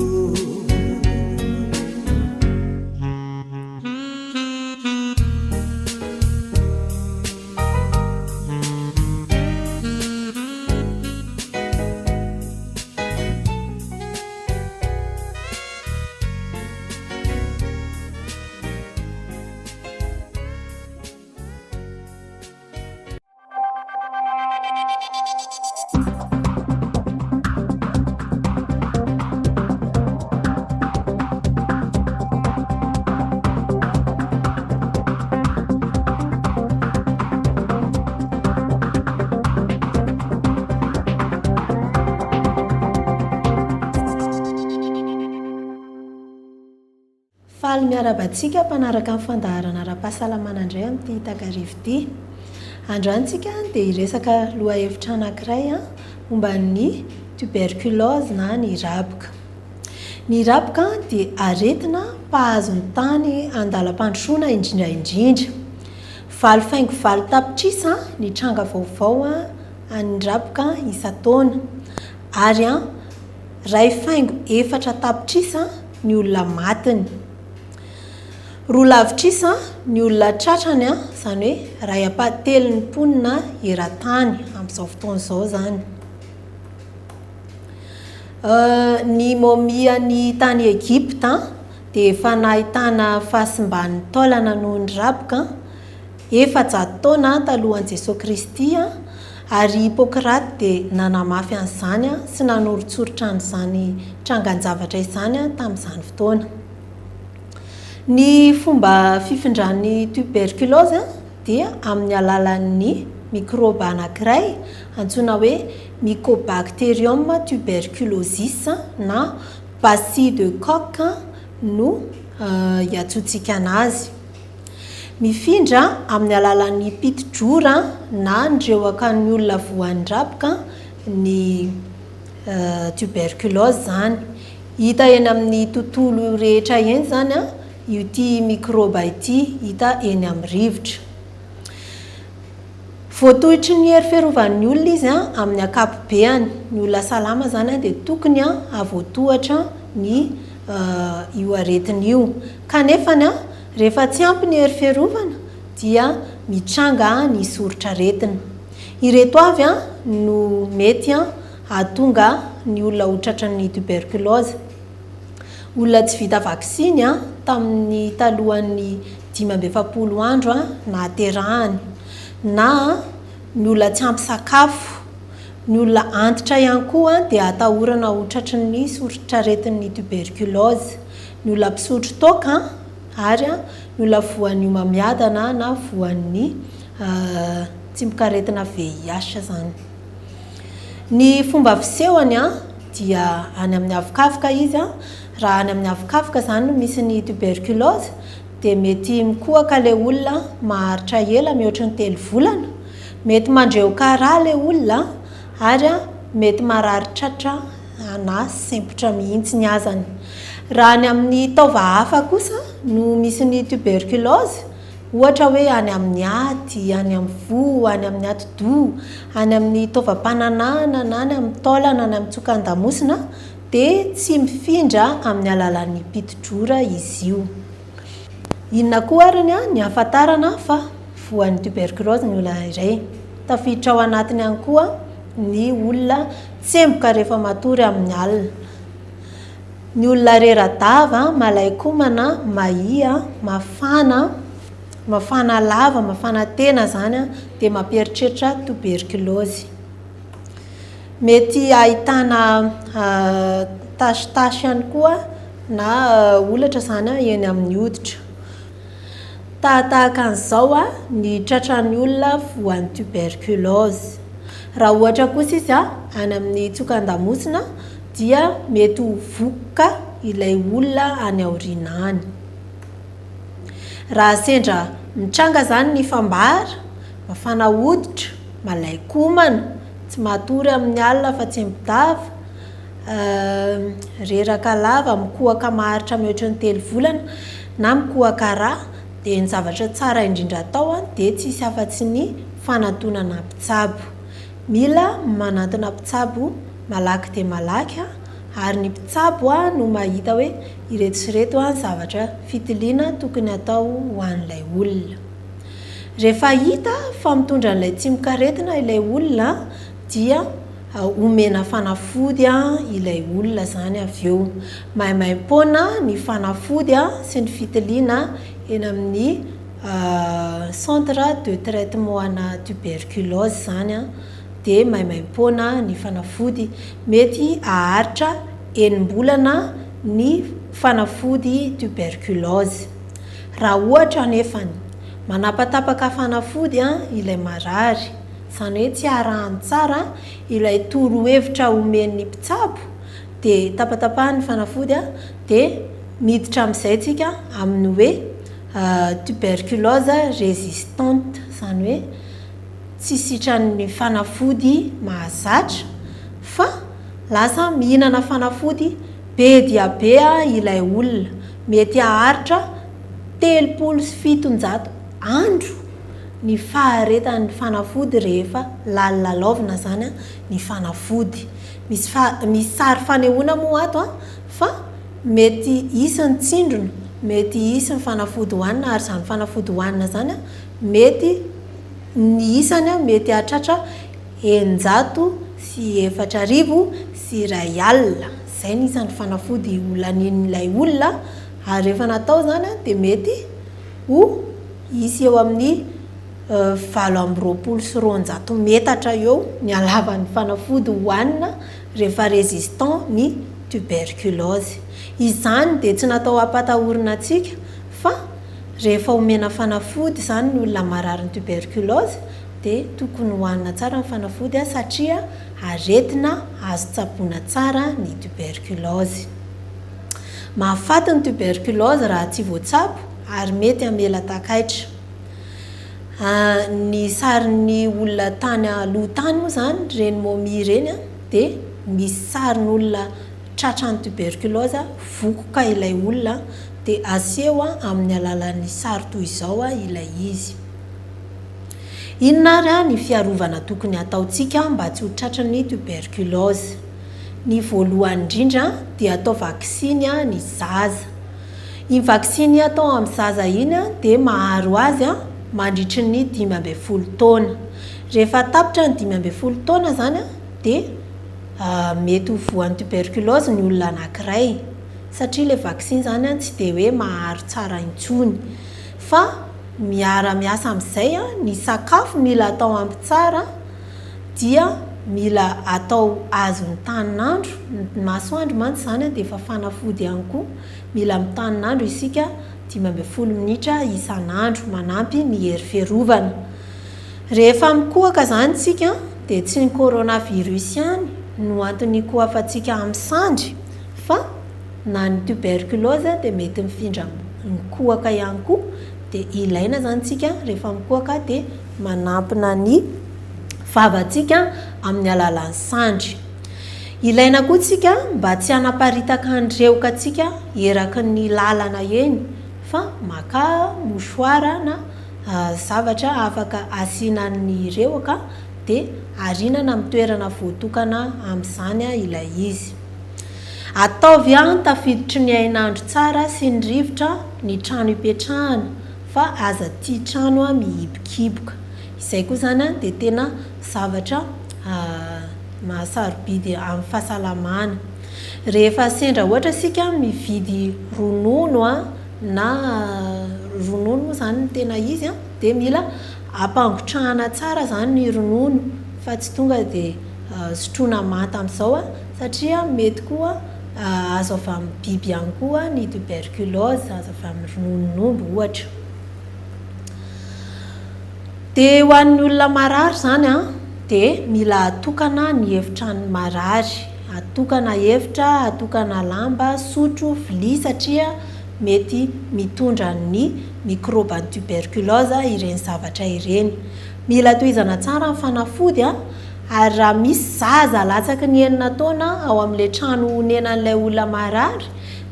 Faly miarahaba antsika mpanaraka ny fandaharana ara-pahasalamana indray amin'ity takariva ity. Androany isika dia hiresaka lohahevitra anankiray momba ny tuberculose na ny raboka. Ny raboka dia aretina mpahazo ny tany andalam-pandrosoana indrindra indrindra. 8,8 tapitrisa ny tranga vaovao an'ny raboka isan-taona ary 1,4 tapitrisa ny olona matiny. Roa lavitrisa ny olona tratrany, izany hoe iray ampahatelon'ny mponina eran-tany amin'izao fotoana izao izany. Ny momian'ny tany Egypta dia efa nahitana fahasimban'ny taolana noho ny raboka, 400 taona talohan'i Jesoa Kristy, ary i Hippocrate dia nanamafy an'izany sy nanoritsoritra an'izany trangan-javatra izany tamin'izany fotoana. Ny fomba fifindran'ny tuberculose dia amin'ny alalan'ny mikrôba anankiray antsoina hoe Mycobacterium tuberculosis na bacille de Koch no iantsoantsika anazy. Mifindra amin'ny alalan'ny piti-drora na ny rehoakan'ny olona voan'ny raboka ny tuberculose izany. Hita eny amin'ny tontolo rehetra eny izany io ity mikrôba ity, hita eny amin'ny rivotra. Voatohitry ny hery fiarovan'ny olona izy amin'ny ankapobeany. Ny olona salama izany dia tokony hahavoatohatra ny io aretina io. Kanefa rehefa tsy ampy ny hery fiarovana dia mitranga ny soritr'aretina. Ireto avy no mety hahatonga ny olona ho tratran'ny tuberculose. Olona tsy vita vaksiny tamin'ny talohan'ny 45 andro nahaterahany, na ny olona tsy ampy sakafo. Ny olona antitra ihany koa dia atahorana ho tratry ny soritr'aretin'ny tuberculose. Ny olona mpisotro toaka ary ny olona voan'ny homamiadana na voan'ny tsimokaretina VIH izany. Ny fomba fisehony dia any amin'ny avokavoka izy, raha any amin'ny avokavoka izany no misy ny tuberculose dia mety mikohaka ilay olona maharitra ela mihoatry ny telo volana, mety mandrehoka rà ilay olona ary mety marary tratra na sempotra mihitsy azany. Raha any amin'ny taova hafa kosa no misy ny tuberculose Ohatra hoe any amin'ny aty, any amin'ny voa, any amin'ny atidoha, any amin'ny taovam-pananahana na any amin'ny taolana, any amin'ny tsokan-damosina dia tsy mifindra amin'ny alalan'ny piti-drora izy io. Inona koa ary ny ahafantarana fa voan'ny tuberculose ny olona iray? Tafiditra ao anatiny ihany koa ny olona tsemboka rehefa matory amin'ny alina. Ny olona rera-dava, malain-komana, mahia, mafana, mafana lava, mafana tena izany dia mampieritreritra tuberculose. Mety ahitana tache tache ihany koa na holatra izany eny amin'ny hoditra. Tahatahaka an'izao ny tratran'ny olona voan'ny tuberculose. Raha ohatra kosa izy any amin'ny tsokan-damosina dia mety ho vokoka ilay olona any aoriana any. Raha sendra mitranga izany ny fambara, mafana hoditra, malain-komana, tsy matory amin'ny alina fa tsembo-dava, Reraka lava, mikohaka maharitra mihoatra ny telo volana na mikohaka rà dia ny zavatra tsara indrindra atao dia tsisy afa-tsy ny fanantonana mpitsabo. Mila manantona mpitsabo malaky dia malaky ary ny mpitsabo no mahita hoe ireto sy ireto ny zavatra fitiliana tokony atao ho an'ilay olona. Rehefa hita fa mitondra an'ilay tsimokaretina ilay olona dia omena fanafody ilay olona izany avy eo. Maimaimpoana ny fanafody sy ny fitiliana eny amin'ny centre de traitement ana tuberculose izany dia maimaimpoana ny fanafody. Mety haharitra enim-bolana ny fanafody tuberculose. Raha ohatra anefany manapatapaka fanafody ilay marary, izany hoe tsy arahany tsara ilay torohevitra omen'ny mpitsabo dia tapatapahany ny fanafody dia miditra amin'izay tsika amin'ny hoe tuberculose résistante, izany hoe tsy sitran'ny fanafody mahazatra fa lasa mihinana fanafody. Be dia be ilay olona, mety haharitra 730 andro ny faharetan'ny fanafody rehefa lalilalaovina izany ny fanafody. Misy misy sary fanehoana moa ato fa mety hisy ny tsindrona, mety hisy ny fanafody hohanina ary izany fanafody hohanina izany mety ny isany mety hahatratra 400600, izay ny isan'ny fanafody ho lanian'ilay olona ary rehefa natao izany dia mety ho hisy eo amin'ny 228 metatra eo ny halavan'ny fanafody hohanina rehefa résistant ny tuberculose. Izany dia tsy natao hampatahorina antsika fa rehefa omena fanafody izany ny olona mararin'ny tuberculose dia tokony hohanina tsara ny fanafody satria aretina azo tsaboina tsara ny tuberculose. Mahafaty ny tuberculose raha tsy voatsabo ary mety hamela takaitra. Ny sarin'ny olona tany aloha tany moa izany, ireny momie ireny dia misy sarin'olona tratran'ny tuberculose, vokoka ilay olona dia aseho amin'ny alalan'ny sary toy izao ilay izy. Inona ary ny fiarovana tokony hataontsika mba tsy ho tratry ny tuberculose? Ny voalohany indrindra dia atao vaksiny ny zaza. Iny vaksiny atao amin'ny zaza iny dia maharo azy mandritry ny 15 taona. Rehefa tapitra ny 15 taona izany dia mety ho voan'ny tuberculose ny olona anankiray satria ilay vaksiny izany tsy dia hoe maharo tsara intsony fa Miara miasa amin'izay ny sakafo mila atao ampy tsara dia mila atao azon'ny tanin'andro, ny masoandro mantsy izany dia efa fanafody ihany koa, mila mitanin'andro isika 15 minitra isan'andro manampy ny hery fiarovana. Rehefa mikohaka izany isika dia tsy ny coronavirus ihany no antony hikohafantsika amin'ny sandry fa na ny tuberculose dia mety mifindra mikohaka ihany koa dia ilaina izany tsika rehefa mikohaka dia manampina ny vavantsika amin'ny alalan'ny sandry. Ilaina koa tsika mba tsy hanaparitaka ny rehoka-tsika eraky ny lalana eny fa maka mouchoir na zavatra afaka asiana ny rehoka dia arinana amin'ny toerana voatokana amin'izany ilay izy. Ataovy an tafiditry ny hainandro tsara sy ny rivotra ny trano ipetrahana fa aza tia trano mihibokiboka. Izay koa izany an dia tena zavatra mahasarobidy amin'ny fahasalamana. Rehefa sendra ohatra isika mividy ronono an na ronono moa izany no tena izy an dia mila ampangotrahana tsara izany ny ronono fa tsy tonga dia sotroina manta amin'izao satria mety koa azo avy amin'ny biby ihany koa ny tuberculose, azo avy amin'ny rononon'omby ohatra. Dia ho an'ny olona marary izany an, dia mila atokana ny efitran'ny marary, atokana efitra, atokana lamba, sotro, vilia satria mety mitondra ny mikraoban'ny tuberculose ireny zavatra ireny. Mila tohizana tsara ny fanafody an, ary raha misy zaza latsaky ny enina taona ao amin'ilay trano honenan'ilay olona marary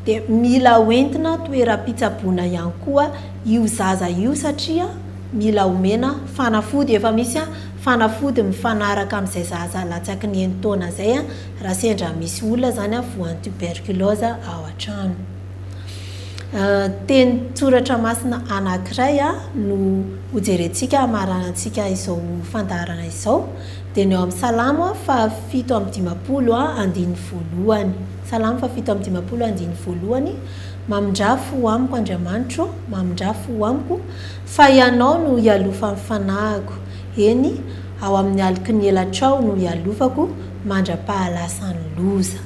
dia mila hoentina toeram-pitsaboana ihany koa io zaza io satria mila omena fanafody, efa misy fanafody mifanaraka amin'izay zaza latsaky ny enin-taona izay raha sendra misy olona izany voan'ny tuberculose ao an-trano. Tenin-tsoratra masina anankiray no hojerentsika hamaranantsika izao fandaharana izao, dia ny ao amin'ny Salamo faha-57 andininy voalohany. Salamo faha-57 andininy voalohany, Mamindrà fo amiko, Andriamanitro, mamindrà fo amiko, fa Ianao no ialofan'ny fanahiko, eny, ao amin'ny aloky ny elatrao no ialofako mandra-pahalasan'ny loza.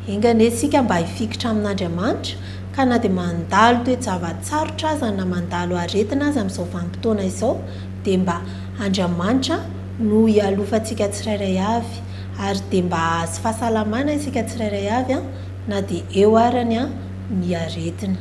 Enga anie isika mba hifikitra amin'Andriamanitra, ka na dia mandalo toe-java-tsarotra aza na mandalo aretina aza amin'izao vanim-potoana izao, dia mba Andriamanitra no hialofantsika tsirairay avy, ary dia mba hahazo fahasalamana isika tsirairay avy na dia eo arany ny aretina.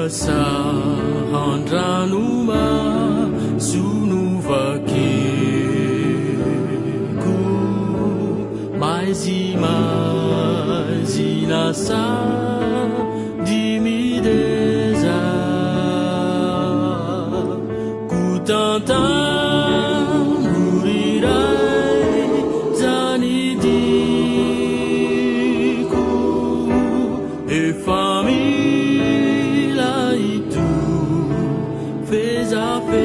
Lohasahan-dranomaso novakiko, maizimaizina sady mideza. Kotantangory iray zany diako, efa mila ito fezafeza.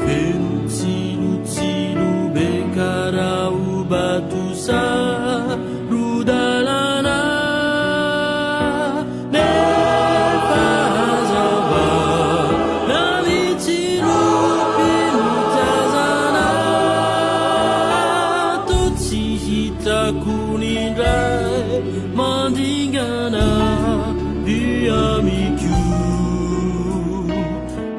Feno tsilotsilo be karaha bato saro-dalana, nefa hazavana mitsilopy no tazana. Toa tsy hitako ny indray mandingana dia miko.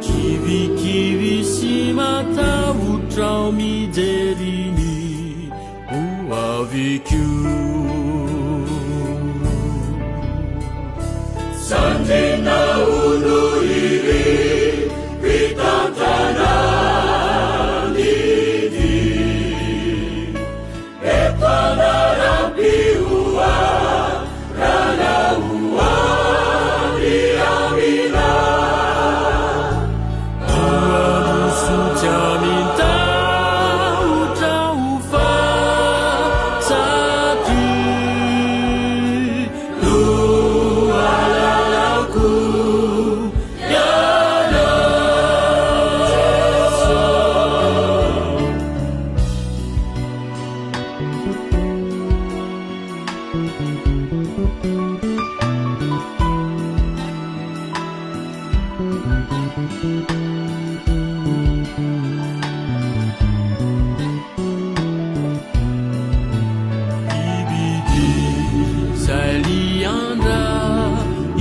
Kivikivy sy matahotra aho mijery ny ho aviko. Sandrina hono iry mpitantana ny dihy. Eto anaram-pihoarana ho any amina. Roso tsy amin-tahotra ho faty satria lohalalako ianao Jeso. Bibidia izay liandra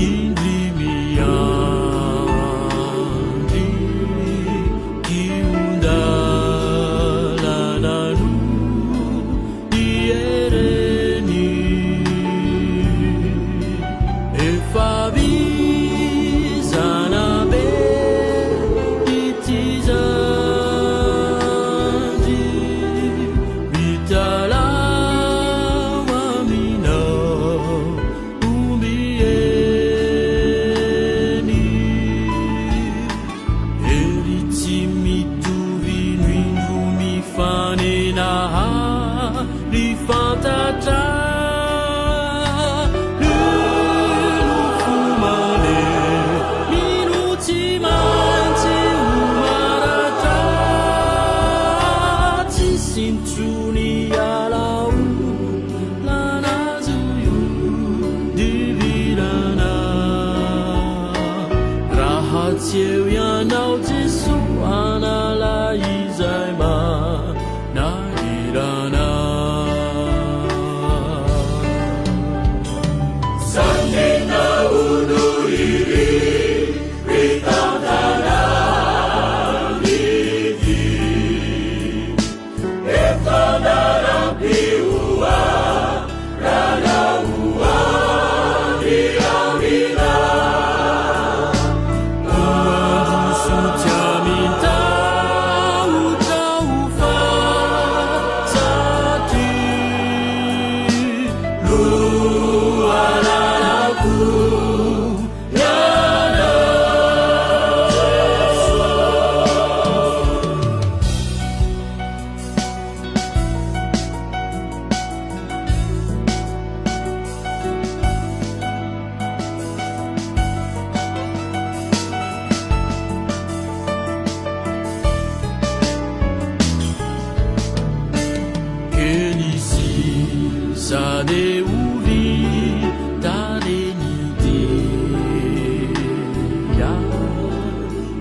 indry miandry kihon-dalana no iereny. Efa vizana be ity zandry, mitalaho aminao ombieny. Hery tsy mitovy no indro mifanena ary fantatra. Ny nofo malemy no tsy maintsy ho maratra. Tsisy intsony ala olana azo ihodivirana. Raha tsy eo ianao Jesoa hanala izay manahirana. Sandrina hono iry mpitantana ny dihy. Eto anaram-pihoarana ho any amina. Roso tsy amin-tahotra ho faty satria lohalalako ianao Jeso. Kely sisa dia ho vita reny dia,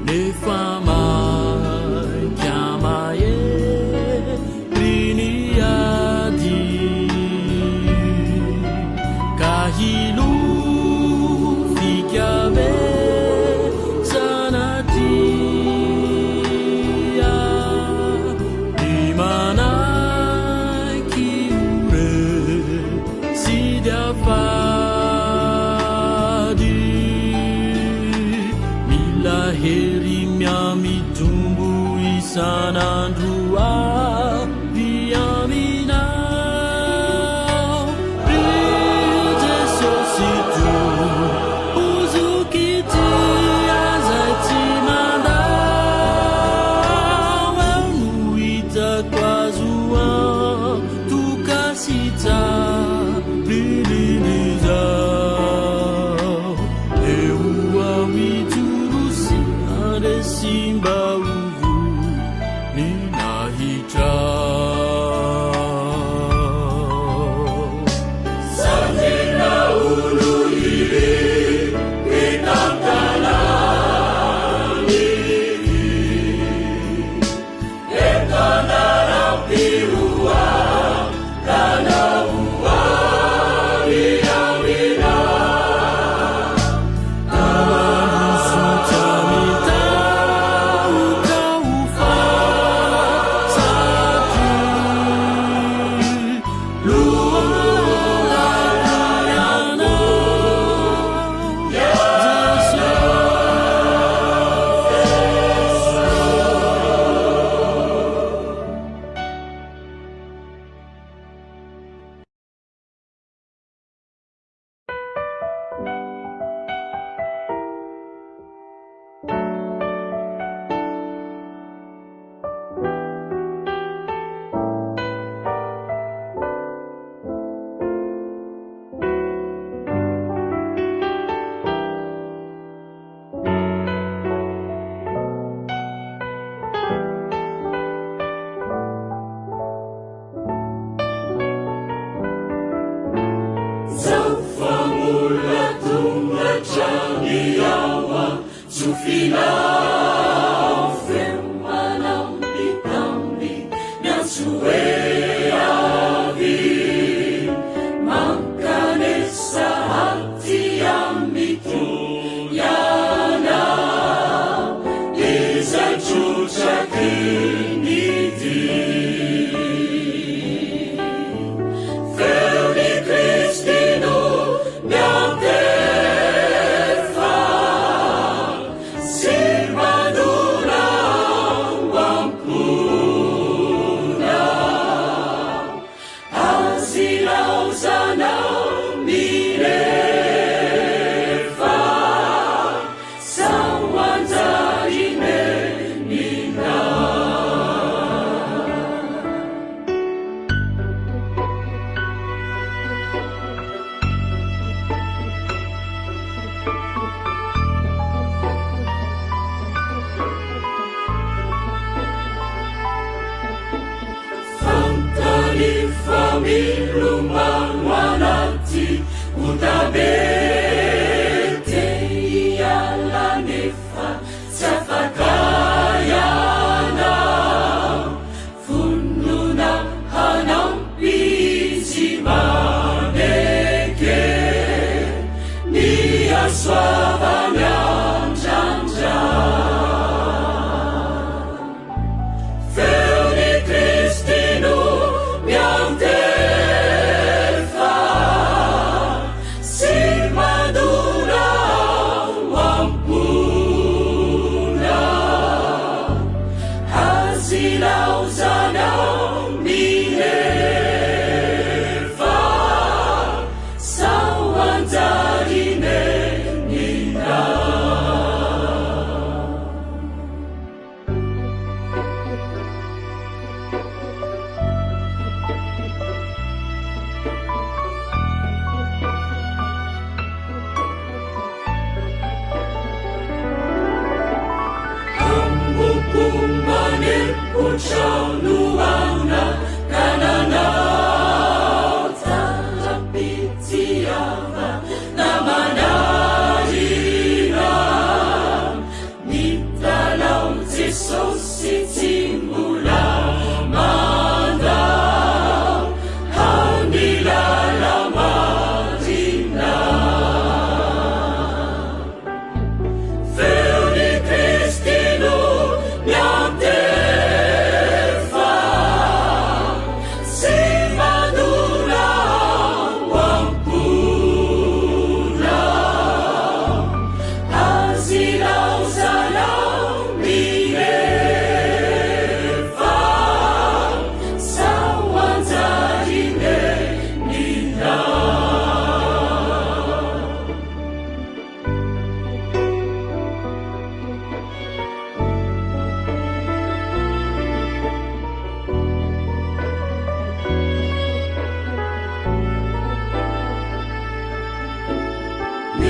nefa maika mahery ny ady. Ka hilofika ve sanatria ny manaiky ho resy. hery mihamitombo isan'andro avy aminao Ry Jesosy Tompo zoky tia izay tsy mandao Eo no hitako azo antoka sy tsara Lililizao Eo aho mijoro sy handresy mba ho voninahitrao. Zaho fa mbola tonga hatrany ao an-tsofinao Feo manambitamby miantso hoe avia Mankanesa aty amiko ianao Izay trotraky ny dia Feon'i Kristy no miantefa sy mandona ao am-ponao. Azy ilaozanao milefa sao hanjary neninao. Fantany fa milomano anaty otabe te hiala nefa tsy afaka ianao. Vonona hanampy izy maneke ny hasoavany andrandra. Feon'i Kristy no miantefa sy mandona ao am-ponao. Azy ilaozanao milefa sao hanjary neninao. Jesosy tsy mbola mandao hany lala-marina. Feon'i Kristy no miantefa.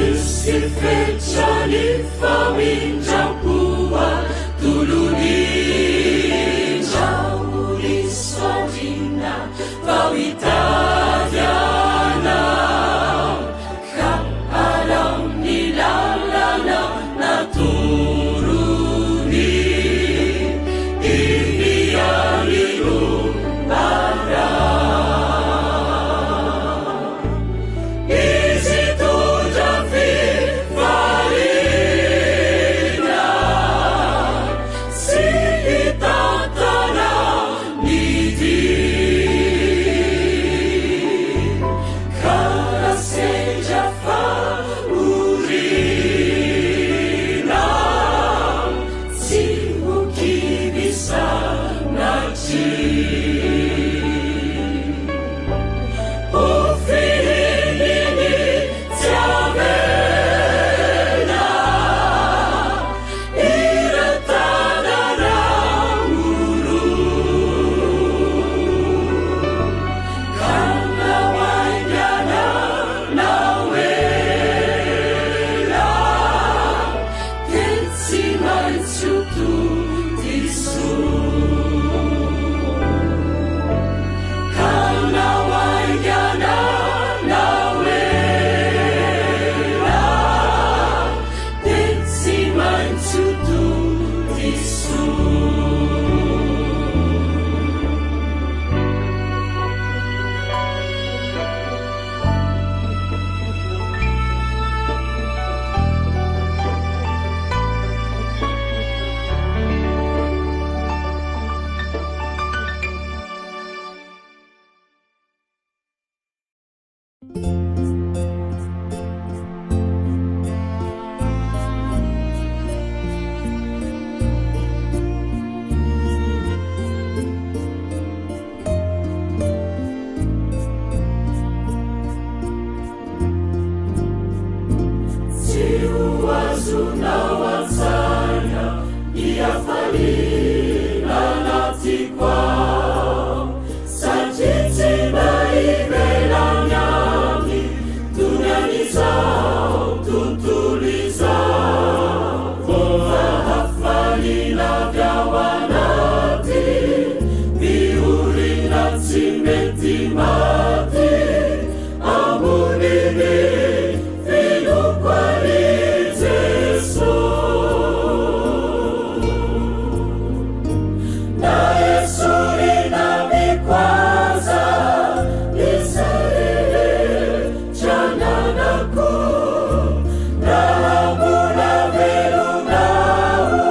misy fetra ny famindram-po atolony. Ndrao hisondriana vao hitady anao, ka alao ny lalana natorony. Iny ihany no marao. Izy hitondra fifaliana sy hitantana ny dia. Ka raha sendra fahoriana, tsy ho kivy sanatria. Ho fihininy tsy avela ireo tanana oro. Ka na ho haingana na ho ela, dia tsy maintsy ho tody soa. Ka na ho haingana na ho ela, dia tsy maintsy ho tody soa. Tsy ho azonao an-tsaina ny hafaliana anatiko ao, satria tsy mba ivelany aminy donian'izao tontolo izao. Fa hafaliana avy ao anaty, miorina tsy mety maty, ambonin'ny finoako an'i Jesoa. Na esorina amiko aza izay rehetra ananako, raha mbola velona aho,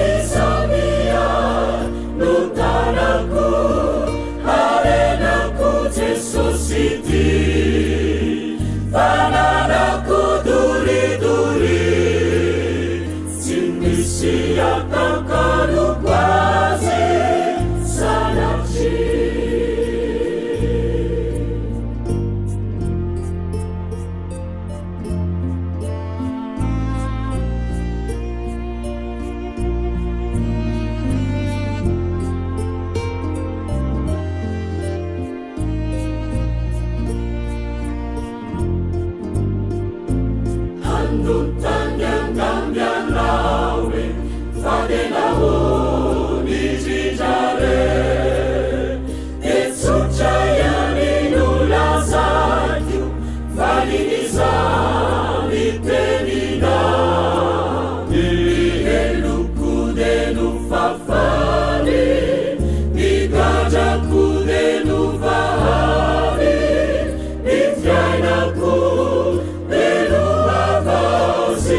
izany ihany no tanako, harenako Jesosy ity, fananako doridory, tsy misy atakaloko azy sanatria. Hanontany angamba ianao hoe fa dia nahoana indrindra re? Dia tsotra ihany no lazaiko, valin'izany teninao. Ny heloko dia nofafany, ny gadrako dia novahany, ny fiainako dia nohavaoziny.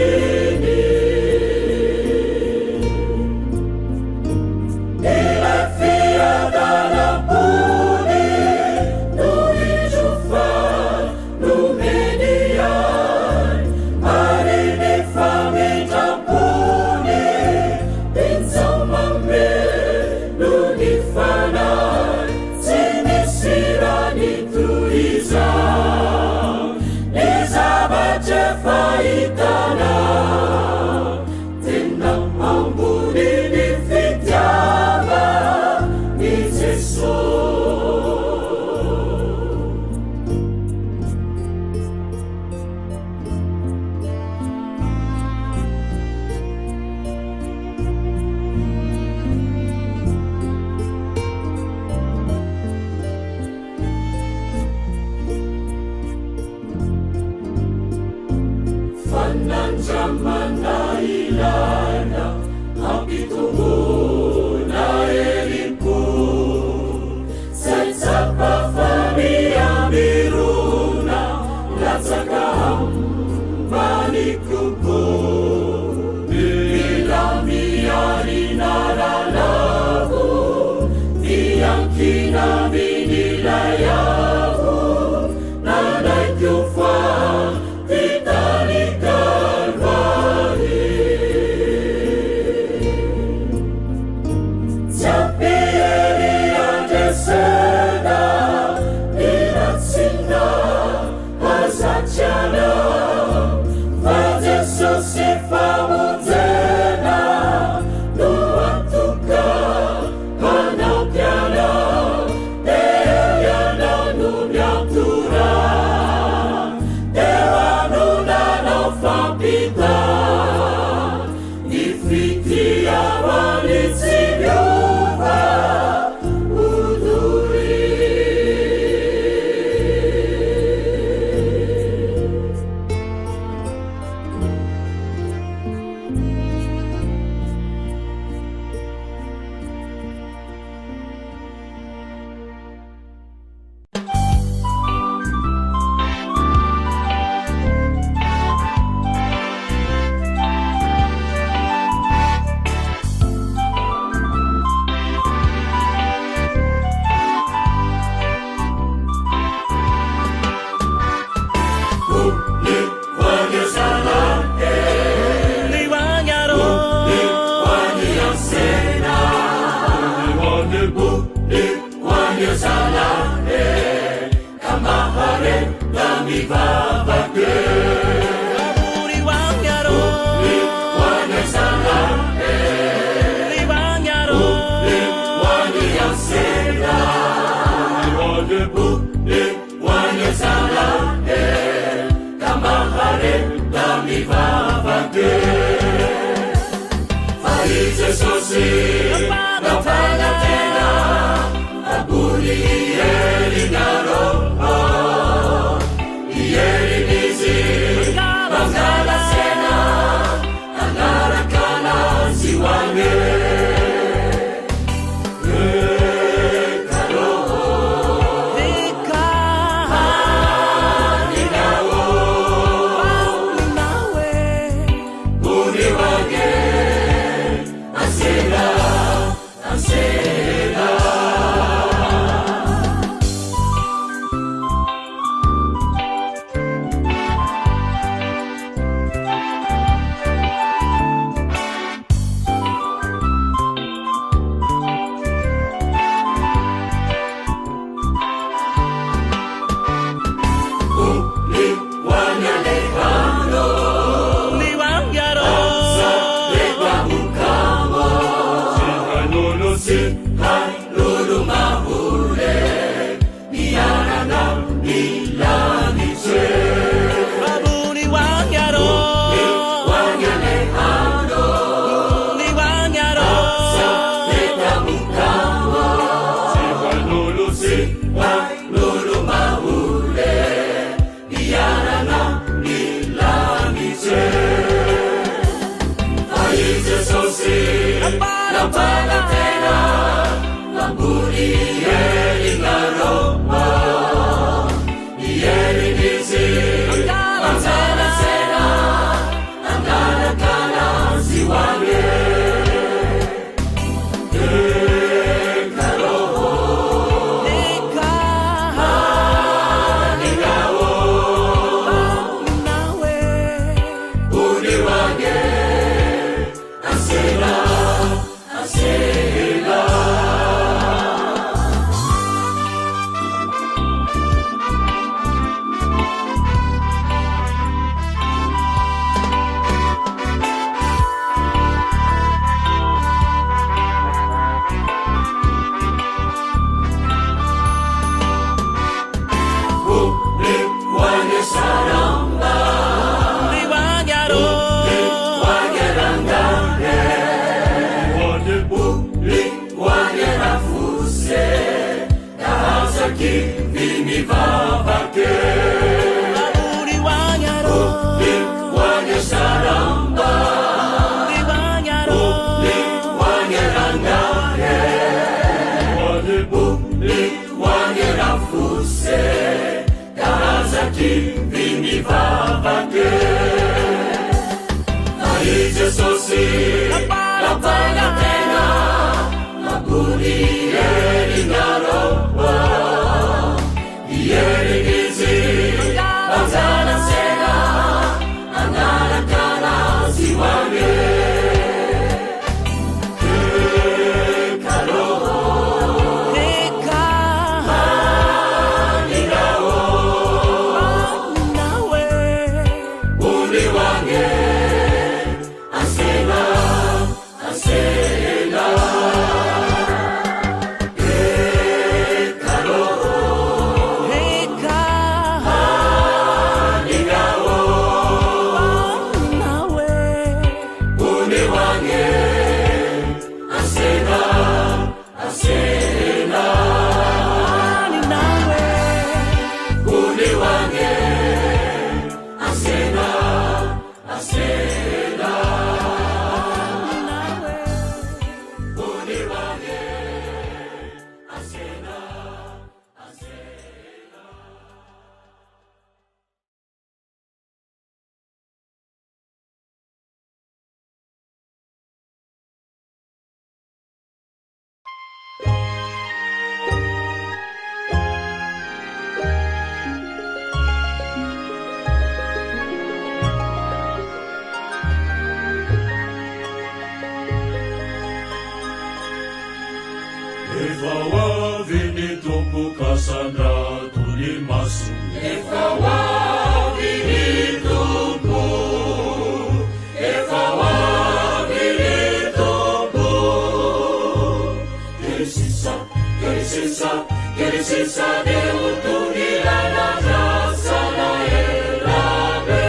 Andramana ilaina hampitomboana herim-po. Zay tsapa fa miha-mirona, latsaka ambany kokoa. Mila miarina rahalahiko, miankina amin'ilay Avo. Nanaiky ho faty tany Kalvary. Tsy ampy hery handresena ny ratsina, aza tiana, fa Jesosy famonjena no antoka hanampy anao. Dia eo ianao no miantora, teo no nanao fampita ny fitiavany tsy miova ho doria. mivavake. Fa i Jesosy nampanantena hampody herinareo. Hierigny Izy hanjana-tsena hanaraka Azy ho any. Efa ho avy ny Tompo ka sandrato ny maso. Efa ho avy ny Tompo, efa ho avy ny Tompo. Kely sisa, kely sisa, kely sisa dia ho tonga ilay nandrasana ela be.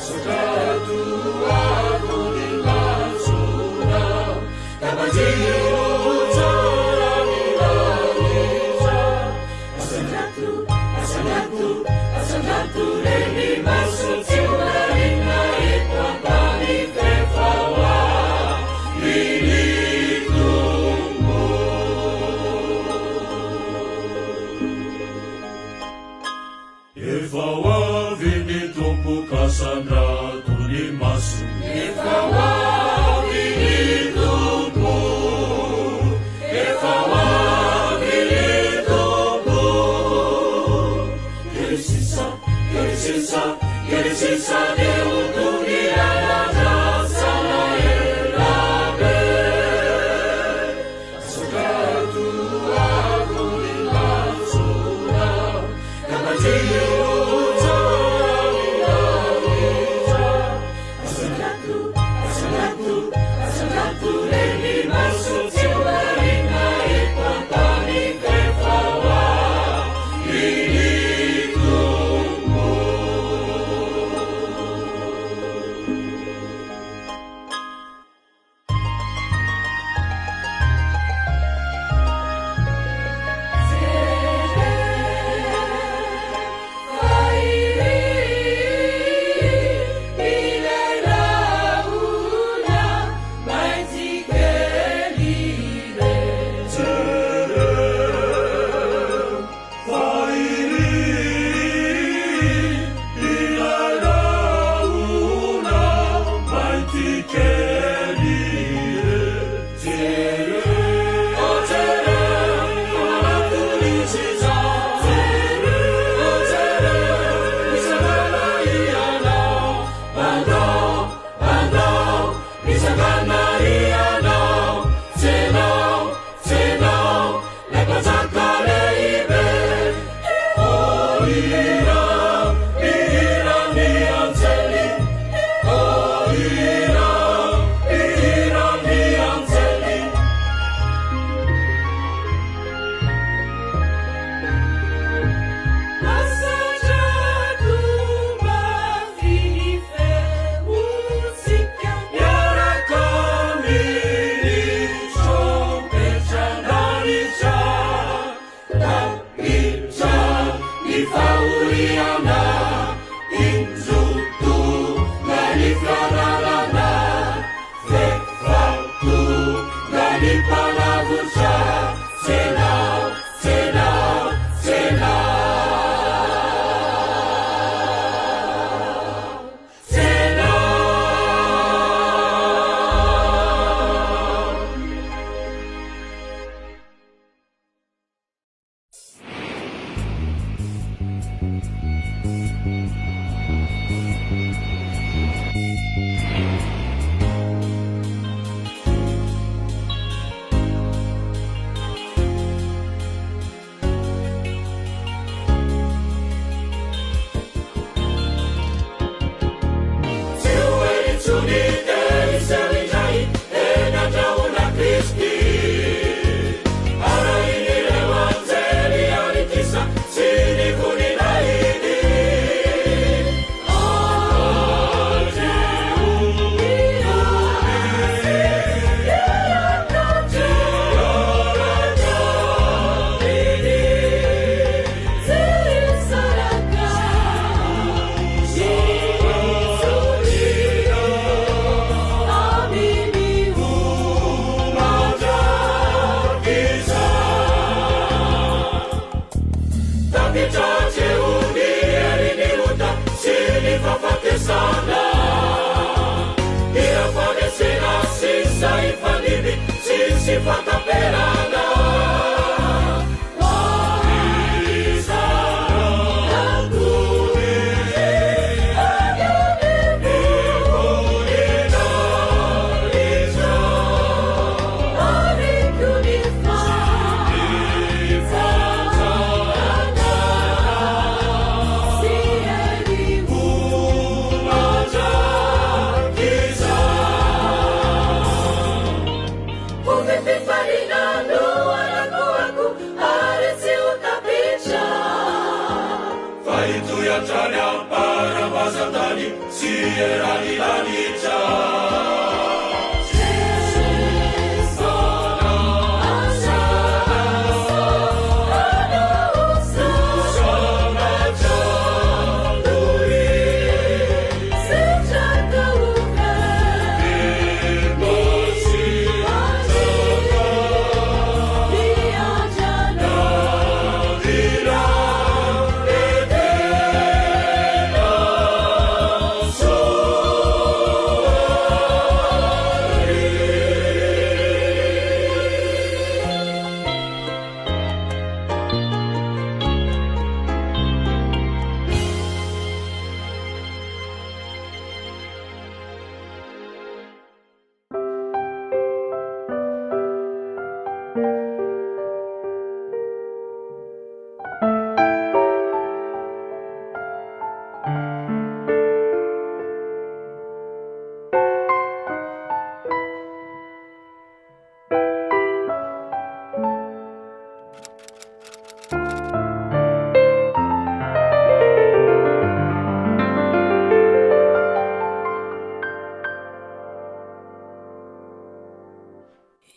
Sandrato avo ny masonao, tabanjiro tsara ny lanitra. Asandrato, asandrato, asandrato re ny maso tsy ho marina eto an-tany f'efa ho avy ny Tompo. Efa ho avy ny Tompo ka sandrato ny maso. Efa ho avy ny Tompo, efa ho avy ny Tompo. Kely sisa, kely sisa, kely sisa dia ho tonga ilay nandrasana ela be. Asandrato avo ny masonao, tabanjiro tsara ny lanitra. Asandrato, asandrato, asandrato re ny maso tsy ho marina eto an-tany f'efa ho avy ny Tompo.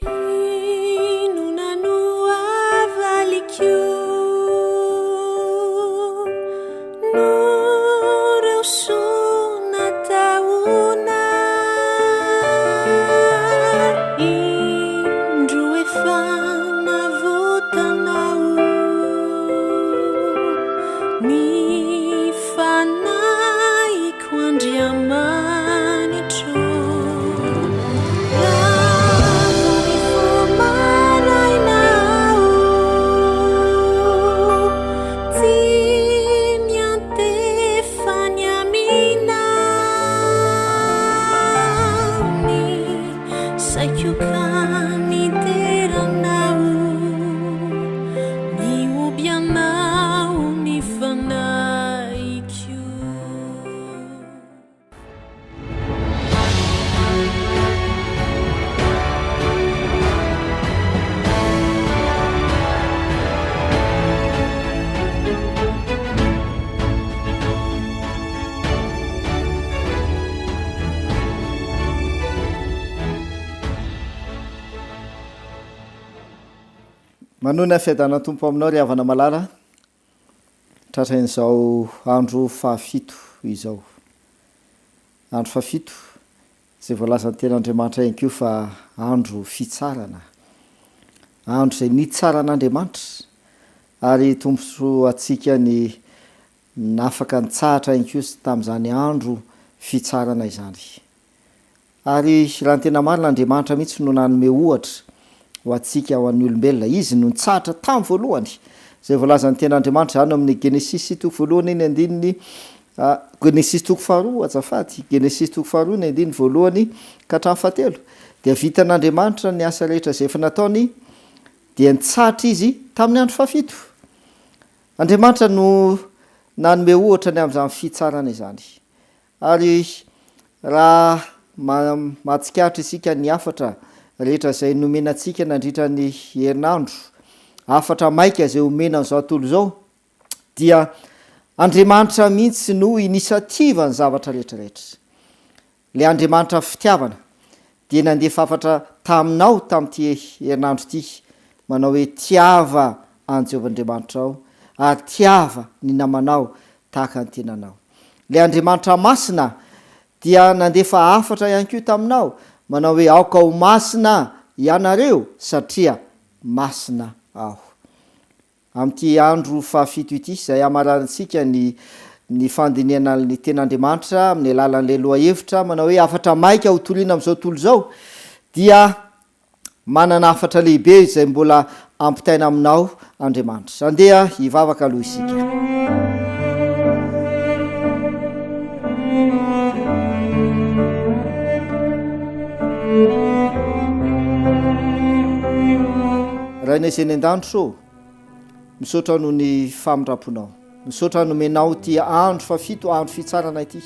Inona no havaliko noho ireo soa nataonao? Indro efa navotanao ny fanahiko Andriamanitro. Raha vao mifoha maraina aho, tsy miantefa ny aminao ny saiko ka midera anao, mihoby anao ny fanahiko. Manohy ny fiadanan'ny Tompo aminao ry havana malala. Tratran'izao andro fahafito izao. Andro fahafito, izay voalazan'ny Tenin'Andriamanitra ihany koa fa andro fitsarana. Andro izay nitsaran'Andriamanitra, ary tombontsoa ho antsika ny nafaka nitsahatra ihany koa tamin'izany andro fitsarana izany. Ary raha ny tena marina, Andriamanitra mihitsy no nanome ohatra ho antsika, ho an'ny olombelona. Izy no nitsahatra tamin'ny voalohany. Izay voalazan'ny Tenin'Andriamanitra izany ao amin'ny Genesisy toko voalohany ny andininy, Genesisy toko faharoa, azafady, Genesisy toko faharoa ny andininy voalohany ka hatramin'ny fahatelo. Dia vitan'Andriamanitra ny asa rehetra izay efa nataony, dia nitsahatra Izy tamin'ny andro fahafito. Andriamanitra no nanome ohatra ny amin'izany fitsarana izany. Ary raha mahatsikaritra isika ny hafatra rehetra izay nomena antsika nandritra ny herinandro, hafatra maika izay omena an'izao tontolo izao, dia Andriamanitra mihitsy no initiative ny zavatra rehetra rehetra. Ilay Andriamanitra fitiavana dia nandefa hafatra taminao tamin'ity herinandro ity, manao hoe tiava an'i Jehovah Andriamanitrao ary tiava ny namanao tahaka ny tenanao. Ilay Andriamanitra masina dia nandefa hafatra ihany koa taminao, manao hoe aoka ho masina ianareo satria masina Aho. Amin'ity andro fahafito ity, izay hamaranantsika ny ny fandinihana ny Tenin'Andriamanitra amin'ny alalan'ilay lohahevitra manao hoe hafatra maika hotorina amin'izao tontolo izao, dia. Manana hafatra lehibe izay mbola ampitaina aminao Andriamanitra. Andeha hivavaka aloha isika. Rainay izay any an-danitra ô, misaotra noho ny famindram-ponao. Misaotra nomenao ity andro fahafito, andro fitsarana ity.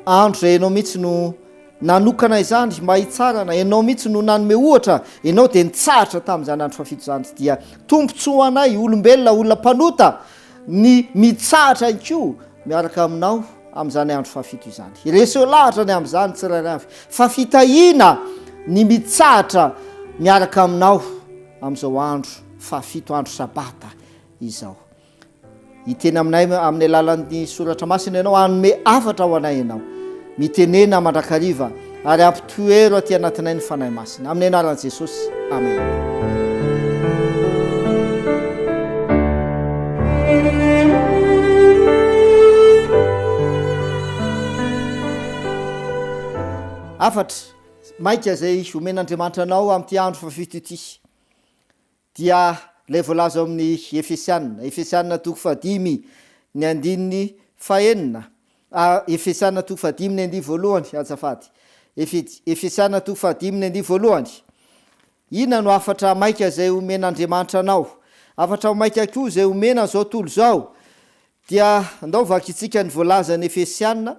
Andro izay ianao mihitsy no Nanokana izany mba hitsarana, Ianao mihitsy no nanome ohatra, Ianao dia nitsahatra tamin'izany andro fahafito izany. Dia tombontsoa ho anay, olombelona, olona mpanota, ny mitsahatra ihany koa miaraka Aminao amin'izany andro fahafito izany. Reseo lahatra ny amin'izany tsirairay avy, fa fitahiana ny mitsahatra miaraka Aminao amin'izao andro fahafito, andro Sabata izao. Hiteny aminay amin'ny alalan'ny Soratra Masina Ianao, hanome hafatra ho anay Ianao. Mitenena mandrakariva ary ampitoero aty anatinay ny Fanahy Masina. Amin'ny anaran'i Jesosy. Amena. Hafatra maika izay omen'Andriamanitra anao amin'ity andro fahafito ity. Dia ilay voalaza ao amin'ny Efesiana, Efesiana toko fahadimy ny andininy fahenina, ah, Efesiana toko fahadimy ny andiny voalohany, azafady. Efe, Efesiana toko fahadimy ny andiny voalohany. Inona no hafatra maika izay omen'Andriamanitra anao? Hafatra maika koa izay omena an'izao tontolo izao. Dia andao vakintsika ny voalazan'ny Efesiana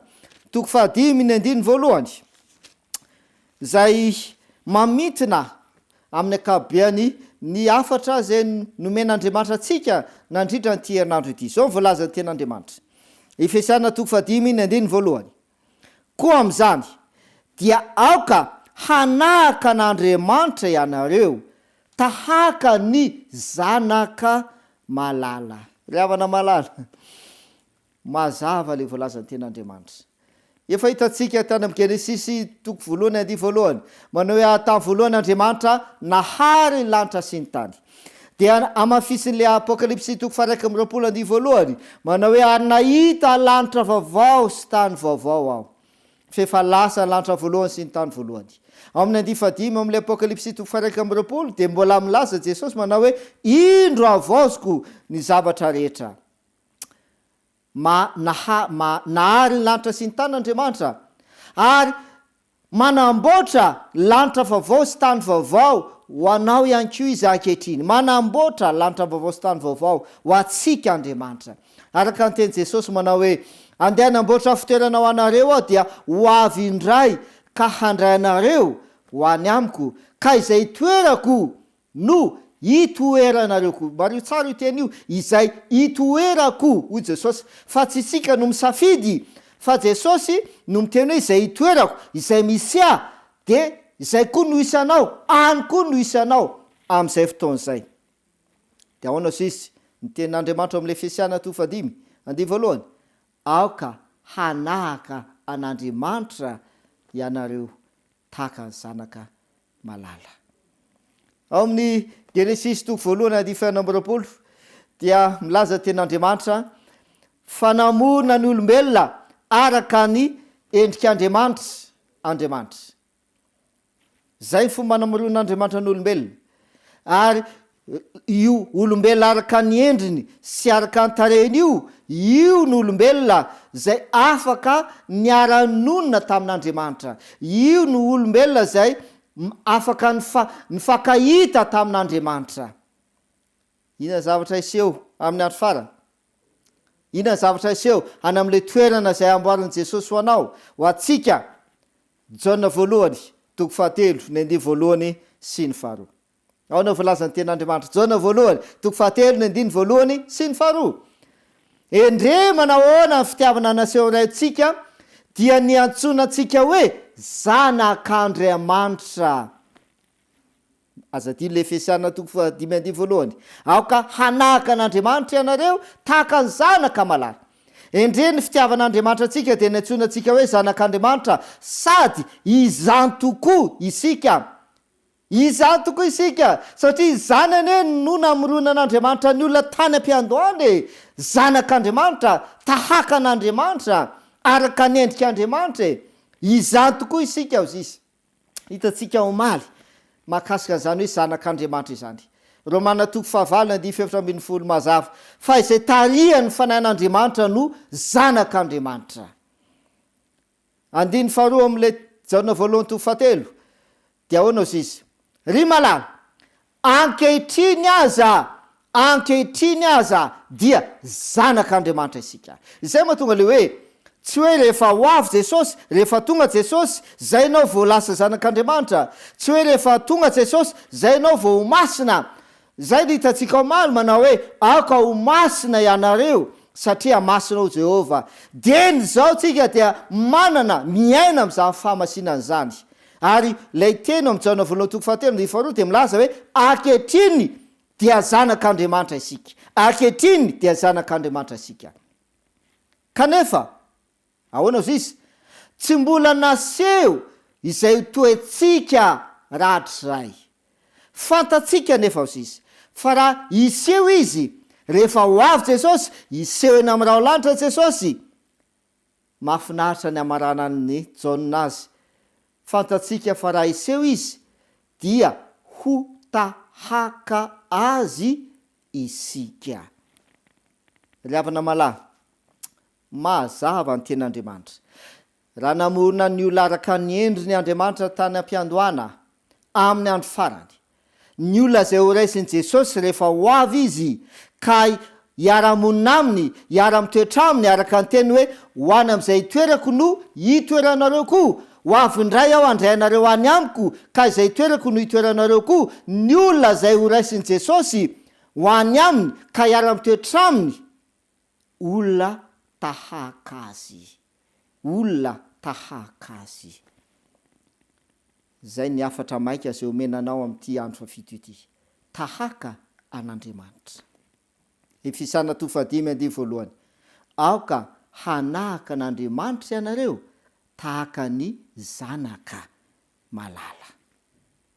toko fahadimy ny andininy voalohany. Izay mamintina amin'ny ankapobeany ny hafatra izay nomen'Andriamanitra antsika nandritra an'ity herinandro ity. Izao no voalazan'ny Tenin'Andriamanitra. Efesiana toko fahadimy ny andininy voalohany. Koa amin'izany, dia aoka hanahaka an'Andriamanitra ianareo, tahaka ny zanaka malala. Ry havana malala, Mazava ilay voalazan'ny Tenin'Andriamanitra. Efa hitantsika tany amin'ny Genesisy toko voalohany andiany voalohany, manao hoe ary tamin'ny voalohany Andriamanitra nahary ny lanitra sy ny tany. Dia hamafisin'ilay Apokalypsy toko faha-21 andiany voalohany, manao hoe ary nahita lanitra vaovao sy tany vaovao aho. F'efa lasa ny lanitra voalohany sy ny tany voalohany. Ao amin'ny andiany fahadimy ao amin'ilay Apokalypsy toko faha-21 dia mbola milaza Jesosy manao hoe indro havaoziko ny zavatra rehetra. Ma, naha, ma, nahary ny lanitra sy ny tany Andriamanitra, ary manamboatra lanitra vaovao sy tany vaovao ho anao ihany koa Izy ankehitriny. Manamboatra lanitra vaovao sy tany vaovao ho antsika Andriamanitra. Araka ny tenin'i Jesosy manao hoe, Andeha hanamboatra fitoerana ho anareo Aho, dia ho avy indray ka handray anareo ho any Amiko, ka izay itoerako No itoeranareo koa. Mariho tsara io teny io, izay itoerako, hoy Jesosy, fa tsy isika no misafidy, fa Jesosy no miteny hoe izay itoerako, izay misy ahy, dia izay koa no hisy anao, any koa no hisy anao, amin'izay fotoana izay. Dia ahoana hoy izy? Ny tenin'Andriamanitra ao amin'ny Efesiana toko fahadimy, andiany voalohany, Aoka hanahaka an'Andriamanitra ianareo tahaka ny zanaka malala. Ao amin'ny Genesisy toko voalohany andiany faha-26 dia milaza ny tenin'Andriamanitra fa namorona ny olombelona araka ny endrik'Andriamanitra Andriamanitra. Izay ny fomba namoronan'Andriamanitra ny olombelona. Ary io olombelona araka ny endriny sy araka ny tarehiny io, io no olombelona izay afaka niara-nonina tamin'Andriamanitra. Io no olombelona izay afaka nifankahita tamin'Andriamanitra. Inona ny zavatra hiseho amin'ny andro farany? Inona ny zavatra hiseho any amin'ilay toerana izay amboarin'i Jesosy ho anao, ho antsika? Jaona voalohany, toko fahatelo, ny andiany voalohany sy ny faharoa. Ao no voalazan'ny Tenin'Andriamanitra. Jaona voalohany, toko fahatelo, ny andininy voalohany sy ny faharoa. Endrey manahoana ny fitiavana nasehon'ny Raintsika, dia niantsoana antsika hoe zanak'Andriamanitra. Aza adino ilay Efesiana toko fahadimy andininy voalohany. Aoka hanahaka an'Andriamanitra ianareo, tahaka ny zanaka malala. Endrey ny fitiavan'Andriamanitra antsika dia niantsoana antsika hoe zanak'Andriamanitra, sady izany tokoa isika. Izany tokoa isika, satria izany anie no namoronan'Andriamanitra ny olona tany am-piandohana e! Zanak'Andriamanitra, tahaka an'Andriamanitra, araka ny endrik'Andriamanitra e! Izany tokoa isika, hozy izy. Hitantsika omaly. mahakasika an'izany hoe zanak'Andriamanitra izany. Romana toko fahavalo andininy fahefatra ambinifolo mazava fa izay tarihan'ny Fanahin'Andriamanitra no zanak'Andriamanitra. Andininy faharoa amin'ilay Jaona voalohany toko fahatelo dia ahoana hozy izy? Ry malala, ankehitriny aza, ankehitriny aza dia zanak'Andriamanitra isika. Izay mahatonga ilay hoe, tsy hoe rehefa ho avy Jesosy, rehefa tonga Jesosy, zay ianao vao lasa zanak'Andriamanitra. Tsy hoe rehefa tonga Jesosy, zay ianao vao ho masina. Izay no hitantsika omaly manao hoe, Aoka ho masina ianareo, satria masina ho Jehovah. Dieny izao tsika dia manana, miaina amin'izany fahamasinana izany. Ary ilay teny ao amin'ny Jaona voalohany toko fahatelo andininy faharoa dia milaza hoe, Ankehitriny dia zanak'Andriamanitra isika. Ankehitriny dia zanak'Andriamanitra isika. Kanefa, Ahoana hozy izy? Tsy mbola naseho izay ho toetsika rahatrizay. Fantatsika anefa hozy izy, fa raha hiseho Izy, rehefa ho avy Jesosy, hiseho eny amin'ny raholanitra Jesosy. Mahafinaritra ny hamaranan'i Jaona azy. Fantatsika fa raha hiseho Izy, dia ho tahaka Azy isika. Ry havana malala, Mazava ny tenin'Andriamanitra. Raha namorona ny olona araka ny endriny Andriamanitra tany am-piandohana, amin'ny andro farany, ny olona izay horaisin'i Jesosy rehefa ho avy Izy ka hiara-monina Aminy, hiara-mitoetra Aminy, araka ny teniny hoe, Ho any amin'izay itoerako no hitoeranareo koa, ho avy indray Aho handray anareo any Amiko, ka izay itoerako no hitoeranareo koa, ny olona izay horaisin'i Jesosy ho any Aminy ka hiara-mitoetra Aminy, Olona tahaka azy. Olona tahaka azy. Izay ny hafatra maika izay omena anao amin'ity andro fahafito ity. Tahaka an'Andriamanitra. Efesana toko fahadimy andininy voalohany. Aoka hanahaka an'Andriamanitra ianareo tahaka ny zanaka malala.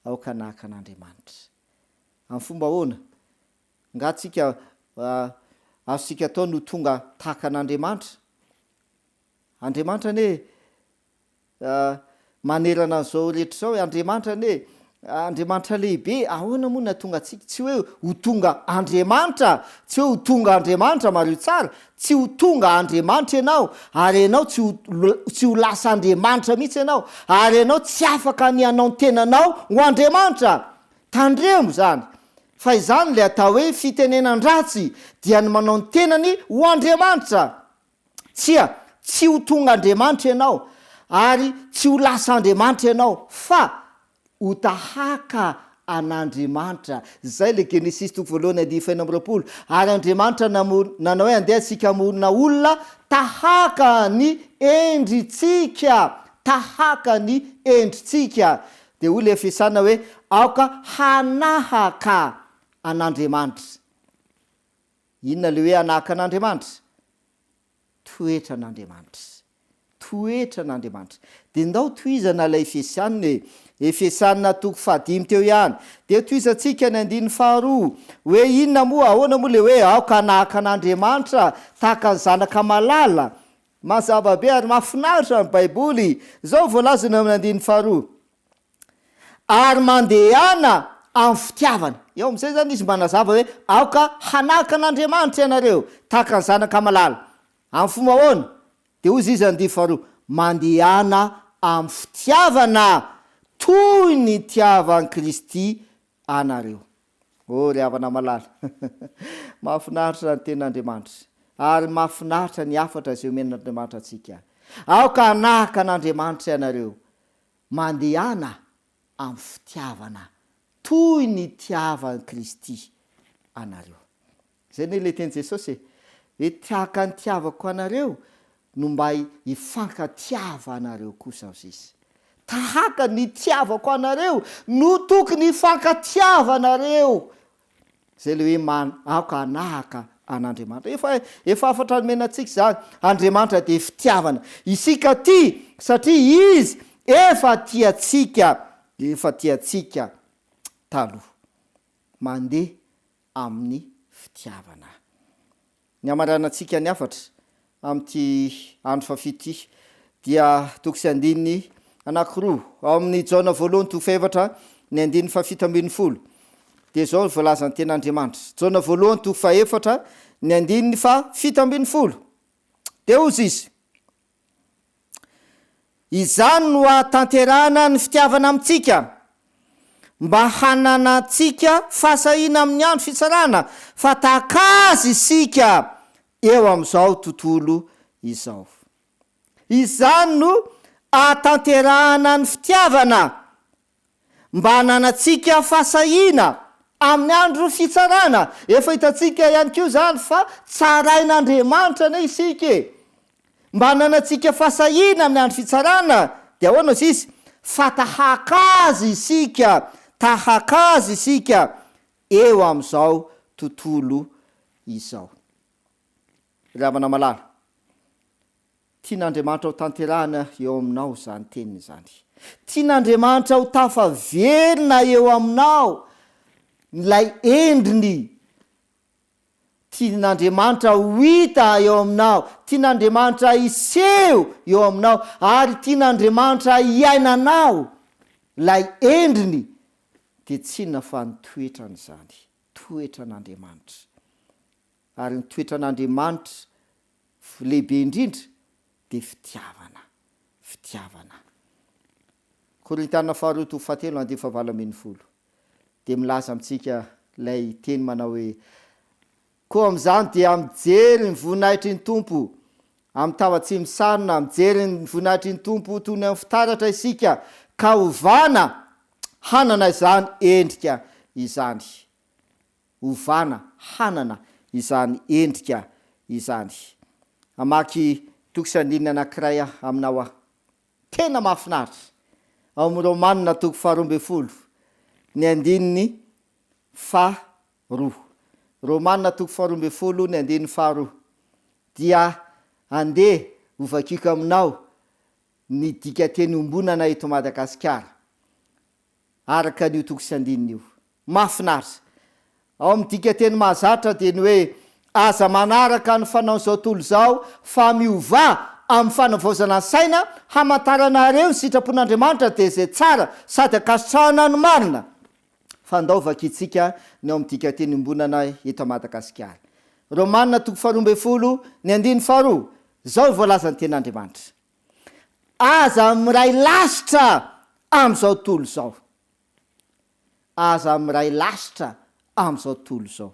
Aoka hanahaka an'Andriamanitra. Amin'ny fomba ahoana? Nga tsika azontsika atao ny ho tonga tahaka an'Andriamanitra? Andriamanitra anie manerana an'izao rehetra izao e, Andriamanitra anie Andriamanitra lehibe, ahoana moa no hahatonga antsika, tsy hoe ho tonga Andriamanitra, tsy hoe ho tonga Andriamanitra, mariho tsara, tsy ho tonga Andriamanitra ianao, ary ianao tsy ho tsy ho lasa Andriamanitra mihitsy ianao, ary ianao tsy afaka ny hanao ny tenanao ho Andriamanitra. Tandremo izany, fa izany ilay atao hoe fitenenan-dratsy, dia ny manao ny tenany ho Andriamanitra. Tsia, tsy ho tonga Andriamanitra ianao, ary tsy ho lasa Andriamanitra ianao, fa ho tahaka an'Andriamanitra. Izay ilay Genesisy toko voalohany andininy fahenina amby 20. Ary Andriamanitra namorona, nanao hoe andeha isika hamorona olona tahaka ny endritsika, tahaka ny endritsika. Dia hoy ilay Efesiana hoe, Aoka hanahaka an'Andriamanitra. Inona ilay hoe hanahaka an'Andriamanitra? Toetran'Andriamanitra. Toetran'Andriamanitra. Dia ndao tohizana ilay Efesiana e. Efesiana toko fahadimy teo ihany. Dia tohizantsika ny andininy faharoa. Hoe inona moa, ahoana moa ilay hoe aoka hanahaka an'Andriamanitra tahaka ny zanaka malala? Mazava be ary mahafinaritra ny Baiboly. Izao voalazany eo amin'ny andininy faharoa, Ary mandehana amin'ny fitiavana. Eo amin'izay izany izy manazava hoe, Aoka hanahaka an'Andriamanitra ianareo, tahaka ny zanaka malala. Amin'ny fomba ahoana? Dia hoy izy andininy faharoa, Mandehana amin'ny fitiavana toy ny nitiavan'i Kristy anareo. Oh ry havana malala, mahafinaritra ny tenin'Andriamanitra, ary mahafinaritra ny hafatra izay omen'Andriamanitra antsika. Aoka hanahaka an'Andriamanitra ianareo, mandehana amin'ny fitiavana toy ny itiavan'i Kristy anareo. Izay anie ilay tenin'i Jesosy e! Hoe tahaka ny itiavako anareo no mba hifankatiavanareo kosa hozy Izy. Tahaka ny itiavako anareo no tokony hifankatiavanareo. Izay ilay hoe man, aoka hanahaka an'Andriamanitra. Efa, efa hafatra nomena antsika izany. Andriamanitra dia fitiavana. Isika tia satria Izy efa tia antsika, efa tia antsika taloha. Mandeha amin'ny fitiavana. Ny hamaranantsika ny hafatra amin'ity andro fahafito ity dia toko sy andininy anankiroa ao amin'ny Jaona voalohany toko fahefatra ny andininy fahafito ambin'ny folo, dia izao no voalazan'ny Tenin'Andriamanitra. Jaona voalohany toko fahefatra, ny andininy fahafito ambin'ny folo. Dia hozy izy, Izany no hahatanterahana ny fitiavana amintsika, mba hananantsika fahasahiana amin'ny andro fitsarana, fa tahaka Azy isika eo amin'izao tontolo izao. Izany no ahatanterahana ny fitiavana, mba hananantsika fahasahiana amin'ny andro fitsarana. Efa hitantsika ihany koa izany fa tsarain'Andriamanitra anie isika e! Mba hananantsika fahasahiana amin'ny andro fitsarana, dia ahoana hozy izy? Fa tahaka Azy isika, tahaka Azy isika eo amin'izao tontolo izao. Ry havana malala, tian'Andriamanitra ho tanterahina eo aminao izany teniny izany. Tian'Andriamanitra ho tafaverina eo aminao ilay endriny. Tian'Andriamanitra ho hita eo aminao, tian'Andriamanitra hiseho eo aminao, ary tian'Andriamanitra hiainanao ilay endriny, dia tsy inona fa ny toetrany izany, toetran'Andriamanitra. Ary ny toetran'Andriamanitra lehibe indrindra dia fitiavana. Fitiavana. Korintiana faharoa toko fahatelo andininy fahavalo ambin'ny folo dia milaza amintsika ilay teny manao hoe, Koa amin'izany dia mijery ny voninahitry ny Tompo amin'ny tava tsy misarona, mijery ny voninahitry ny Tompo toy ny amin'ny fitaratra isika, ka hovana hanana izany endrika izany. ovana hanana izany endrika izany. Hamaky toko sy andininy anankiray aminao aho. Tena mahafinaritra! Ao amin'ny Romana toko faharoa ambin'ny folo, ny andininy faharoa. Romana toko faharoa ambin'ny folo, ny andininy faharoa. Dia andeha hovakiko aminao ny dikanteny iombonana eto Madagasikara. araka an'io toko sy andininy io. Mahafinaritra! Ao amin'ny dikanteny mahazatra dia ny hoe aza manaraka ny fanaon'izao tontolo izao fa miovà amin'ny fanavaozana ny saina hamantaranareo ny sitrapon'Andriamanitra dia izay tsara sady ankasitrahana ny marina. Fa andao vakintsika ny ao amin'ny dikanteny iombonana eto Madagasikara. Romana toko faharoa ambin'ny folo ny andininy faharoa, izao no voalazan'ny tenin'Andriamanitra. Aza miray lasitra amin'izao tontolo izao. Aza miray lasitra amin'izao tontolo izao.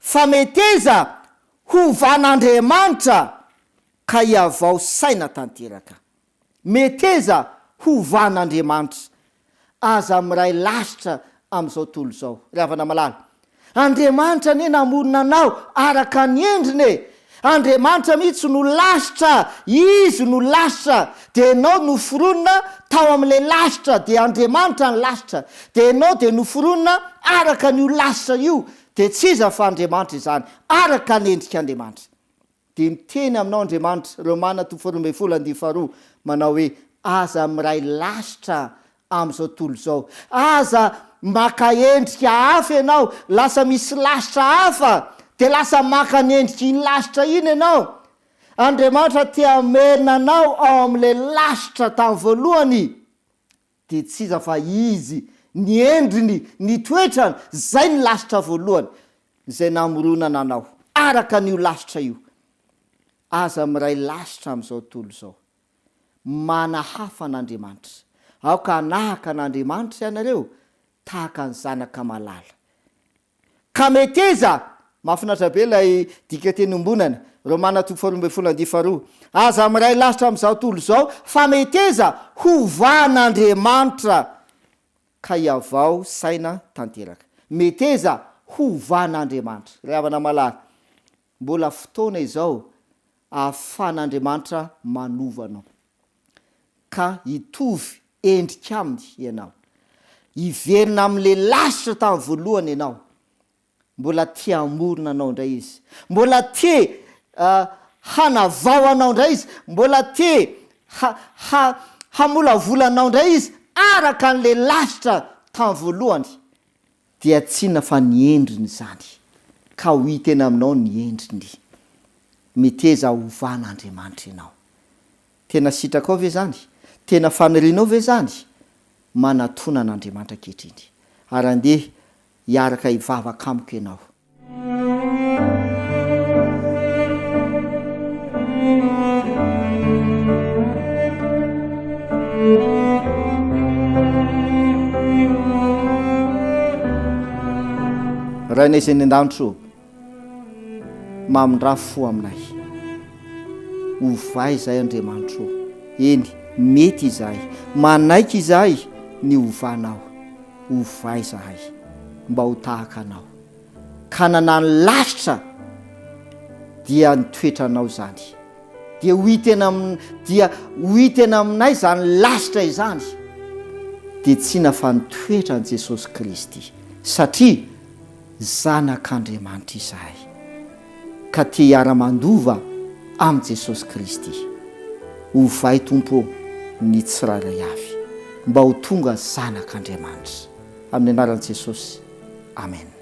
Fa meteza hovan'Andriamanitra ka hihavao saina tanteraka. Meteza hovan'Andriamanitra. Aza miray lasitra amin'izao tontolo izao. Ry havana malala, Andriamanitra anie namorona anao araka ny endriny e! Andriamanitra mihitsy no lasitra, Izy no lasitra, dia ianao noforonina tao amin'ilay lasitra, dia Andriamanitra ny lasitra, dia ianao dia noforonina araka an'io lasitra io, dia tsy iza fa Andriamanitra izany, araka ny endrik'Andriamanitra. Dia miteny aminao Andriamanitra, Romana toko faharoa ambin'ny folo andininy faharoa, manao hoe, Aza miray lasitra amin'izao tontolo izao. Aza maka endrika hafa ianao, lasa misy lasitra hafa, dia lasa maka ny endrik'iny lasitra iny ianao. Andriamanitra te hamerina anao ao amin'ilay lasitra tamin'ny voalohany. Dia tsy iza fa Izy, ny endriny, ny toetrany, izay ny lasitra voalohany izay namoronana anao, araka an'io lasitra io. Aza miray lasitra amin'izao tontolo izao. Manahafa an'Andriamanitra. Aoka hanahaka an'Andriamanitra ianareo, tahaka ny zanaka malala. Ka meteza! Mahafinaritra be ilay dikanteny iombonana, Romana toko faharoa ambin'ny folo andihy faharoa. Aza miray lasitra amin'izao tontolo izao, fa meteza hovan'Andriamanitra ka hihavao saina tanteraka. Meteza hovan'Andriamanitra. Ry havana malala, mbola fotoana izao ahafahan'Andriamanitra manova anao. Ka hitovy endrika aminy ianao. Hiverina amin'ilay lasitra tamin'ny voalohany ianao. Mbola te hamorona anao indray Izy. Mbola te hanavao anao indray Izy. Mbola te ha, ha, hamolavola anao indray Izy araka an'ilay lasitra tamin'ny voalohany. Dia tsy inona fa ny endriny izany. Ka ho hita eny aminao ny endriny. Meteza hovan'Andriamanitra ianao. Tena sitrakao ve izany? Tena fanirianao ve izany? Manatona an'Andriamanitra ankehitriny. Ary andeha hiaraka hivavaka amiko ianao. Rainay izay any an-danitra ô, mamindrà fo aminay. Ovay izahay Andriamanitra ô. Eny, mety izahay. Manaiky izahay ny hovanao. Ovay izahay mba ho tahaka Anao. Ka nanano lasitra dia ny toetranao izany. Dia ho hita eny amin, dia ho hita eny aminay izany lasitra izany. Dia tsy inona fa ny toetran'i Jesosy Kristy. Satria zanak'Andriamanitra izahay. Ka te hiara-mandova amin'i Jesosy Kristy. Ovay Tompo ô ny tsirairay avy mba ho tonga zanak'Andriamanitra. Amin'ny anaran'i Jesosy. Amen.